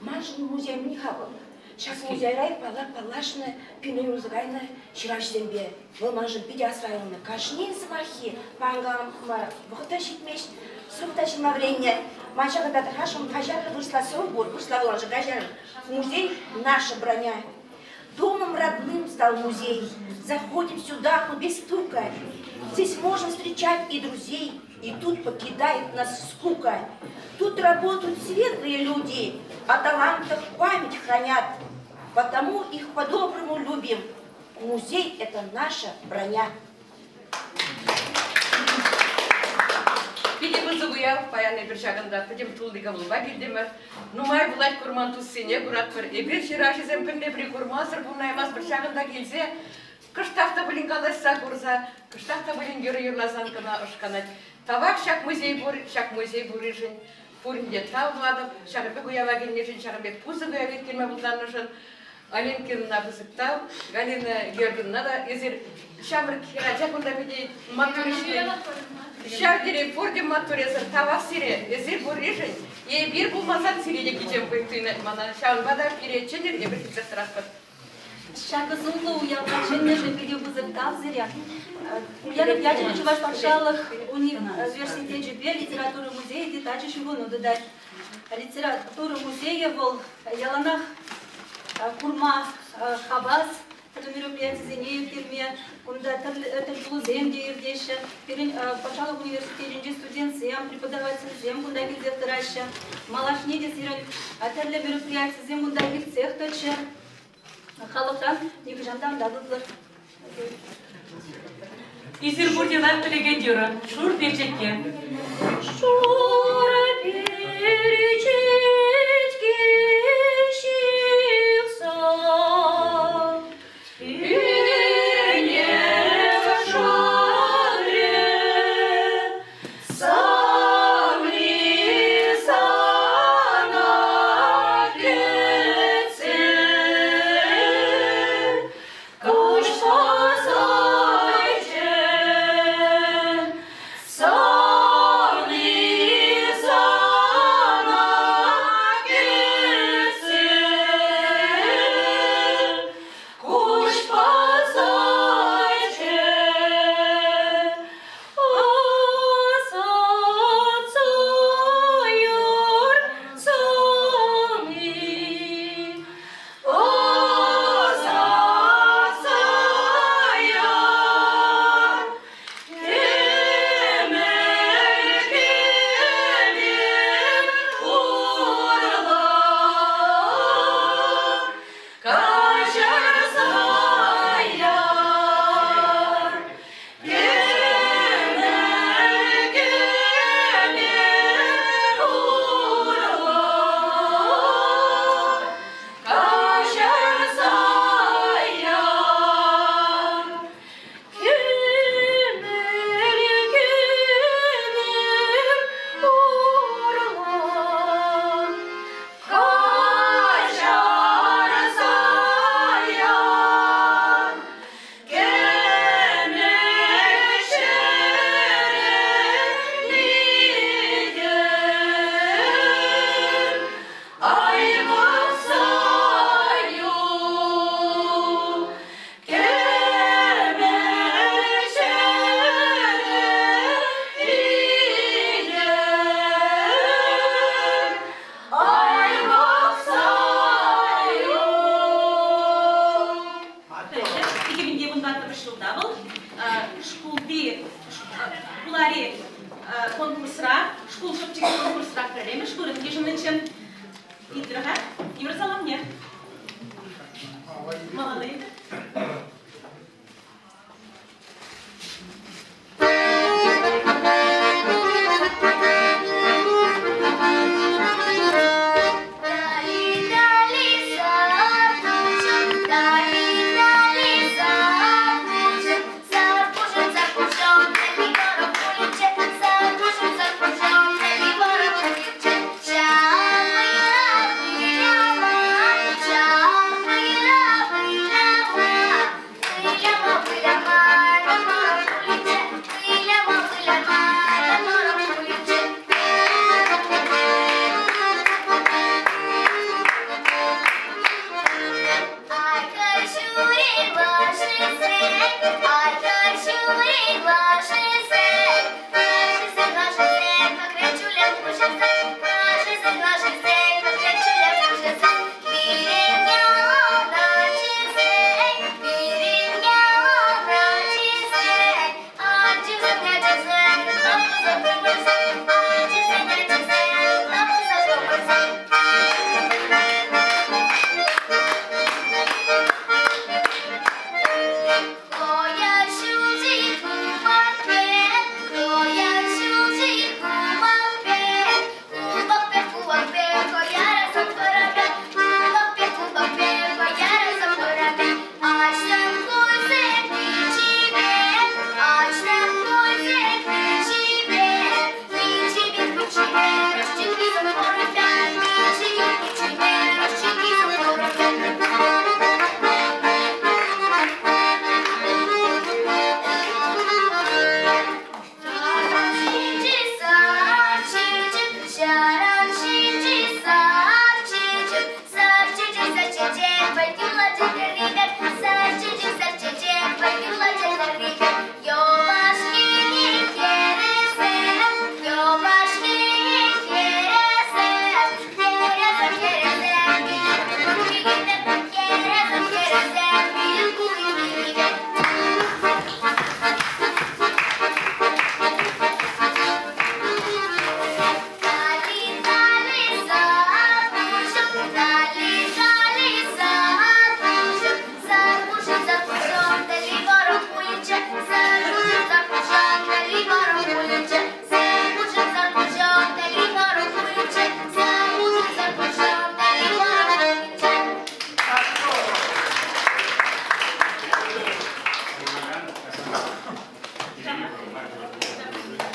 Маншӑн музей мӗн-ха вӑл? Ҫак музейра паллах паллашнӑ, пине юлса кайнӑ ҫыравҫӑсемпе. Вӑл маншӑн питӗ асра юлнӑ. Кашнин сӑмаххи панкама вӑхӑт та ҫитмест, сӑвӑ та ҫырма вӗреннӗ. Ман ҫакӑнта тӑрхашӑн каҫарӑр вырӑсла сӑвӑ пур, вырӑсла вуланӑшӑн каҫарӑр. Музей – наша броня. Домом родным стал музей. Заходим сюда мы без стука. Здесь можем встречать и друзей, и тут покидает нас скука. Тут работают светлые люди, о талантах память хранят. Потому их по-доброму любим. Музей – это наша броня. Питӗ пысӑк уяв паян эпир ҫакӑнта пӗтӗм тулли кӑмӑлпа килтӗмӗр. Нумай пулать курман туссене куратпӑр. Эпир ҫыравҫӑсем пӗрне-пӗри курмасӑр пурӑнаймастпӑр. Ҫакӑнта килсе кӑштах та пулин калаҫса курса, кӑштах та пулин юрӑ юрласан кӑна ӑш канать. Тавах ҫак музей пур, ҫак музей пурришӗн пурин те тав тӑватӑп. Ҫакӑн пек уява килнишӗн, ҫакӑн пек пысӑк уяв ирттерме пултарнӑшӑн Оленкинӑна пысӑк тав, Галина Георгиевнӑна та. Эсир ҫамрӑк хӗрача кунта питӗ маттур ӗҫлет. Ҫав тери пурте маттур эсир. Тавах сире. Эсир пурришӗн. Эпир пулмасан сире те кичем туйӑнать мана. Ҫавӑнпа та пире чӗнӗр, эпир килсех тӑратпӑр. Ҫакӑ сумлӑ уявра чӗннӗшӗн питӗ пысӑк тав сире. Ульянов ячӗллӗ Чӑваш патшалӑх университечӗпе литература музейӗ те тачӑ ҫыхӑну тытать. Литература музейӗ вӑл яланах курма хавас, тӗрлӗ мероприятисене ирттерме, кунта тӗрлӗ тӗлпулусем те иртеҫҫӗ. Пирӗн патшалӑх университетӗнчи студентсем, преподавательсем кунта килсех тӑраҫҫӗ. Малашне те сирӗн тӗрлӗ мероприятисем кунта иртсех тӑччӑр. Халӑхран нихӑҫан та ан татӑлӑр. Эсир пурте лайӑх пӗлекен юрӑ «Шур перчетке». Шур перчетке ҫыхса пӳрне шӑрӗ савни сана кӗтсе Куҫпа савни сана кӗтсе, куҫпа асатса юр савни. Ҫулта вӑл шкулти хулари конкурсра, шкул шӑпчӑкӗ конкурсра пӗрремӗш вырӑн йышӑннӑччӗ. Итлӗр-ха, юр саламне. Малалла илтӗр.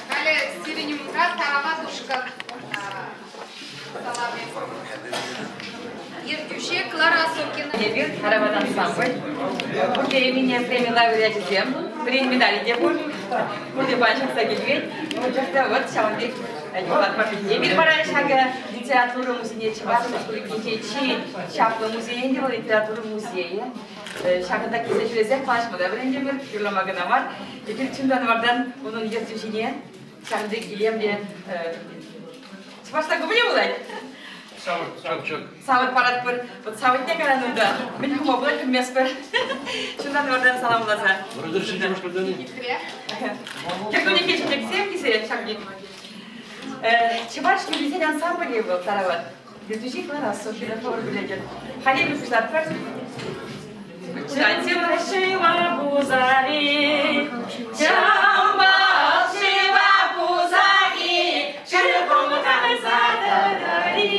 Халӗ сирӗн умра тарават ушкӑн саламӗ. Ертӳҫи Клара Осокина. Эпир Тарават ансамбль. Пурте Эмине преми лауреачӗсем. Пӗрин медалӗ те пур. Пурте паян ҫакса килмен. Анчах та вот ҫавӑн пек юрлатма Эпир вара ҫакӑ литература музейне Чӑваш Республикинче чи чаплӑ музей ӗнтӗ вӑл литература музейӗ. Ҫакӑнта килсе ҫӳресех калаҫма та вӗрентӗмӗр, юрлама кӑна мар. Эпир чунтан вартан унӑн ертӳҫине ҫакӑн пек илемлӗ чӑвашла кӑмӑлӗ пулать. Савӑт паратпӑр. Вот савӑтне калан унта. Мӗн хума пулать пӗлместпӗр. Чунтан вартан саламласа. Кӗркуннехи чечексем тесе ҫак пек. Чӑваш юррисен ансамблӗ вӑл тарават. Ертӳҫи Клара Софьина хӑвӑр пӗлетӗр. Халӗ эпир пуҫлатпӑр. Чатила шыва пузари, чамбал шыва пузари, шырхум ханса тадари,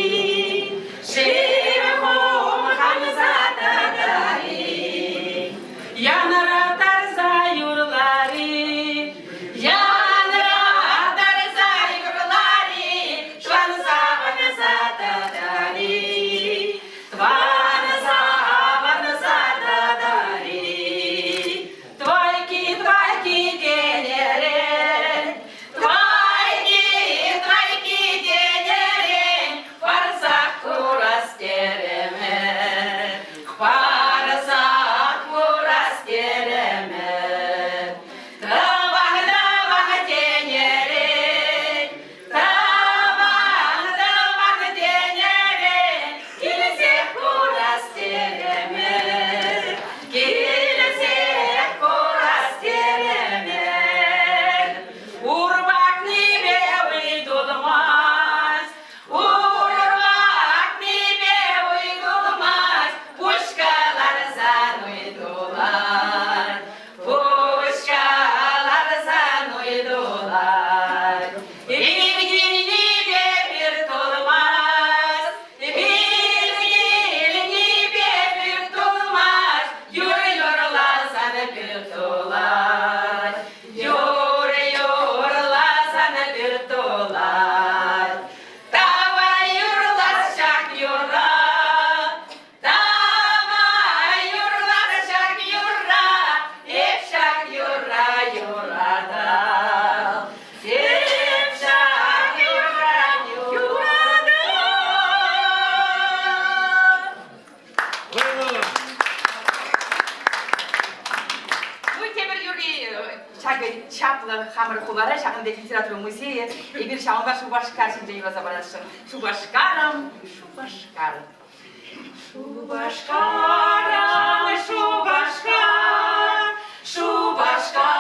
шырхум ханса тадари, янратарса юрлари, янратарса юрлари, шанса ванса тадари, тванса ванса тадари, твайки, твайки, дене. Хамӑр хулара ҫакӑн пек литература музейӗ. Эпир ҫавӑнпа Шупашкар ҫинчен юрласа парасшӑн. Шупашкарӑм, Шупашкар. Шупашкарӑм, Шупашкар, Шупашкарӑм.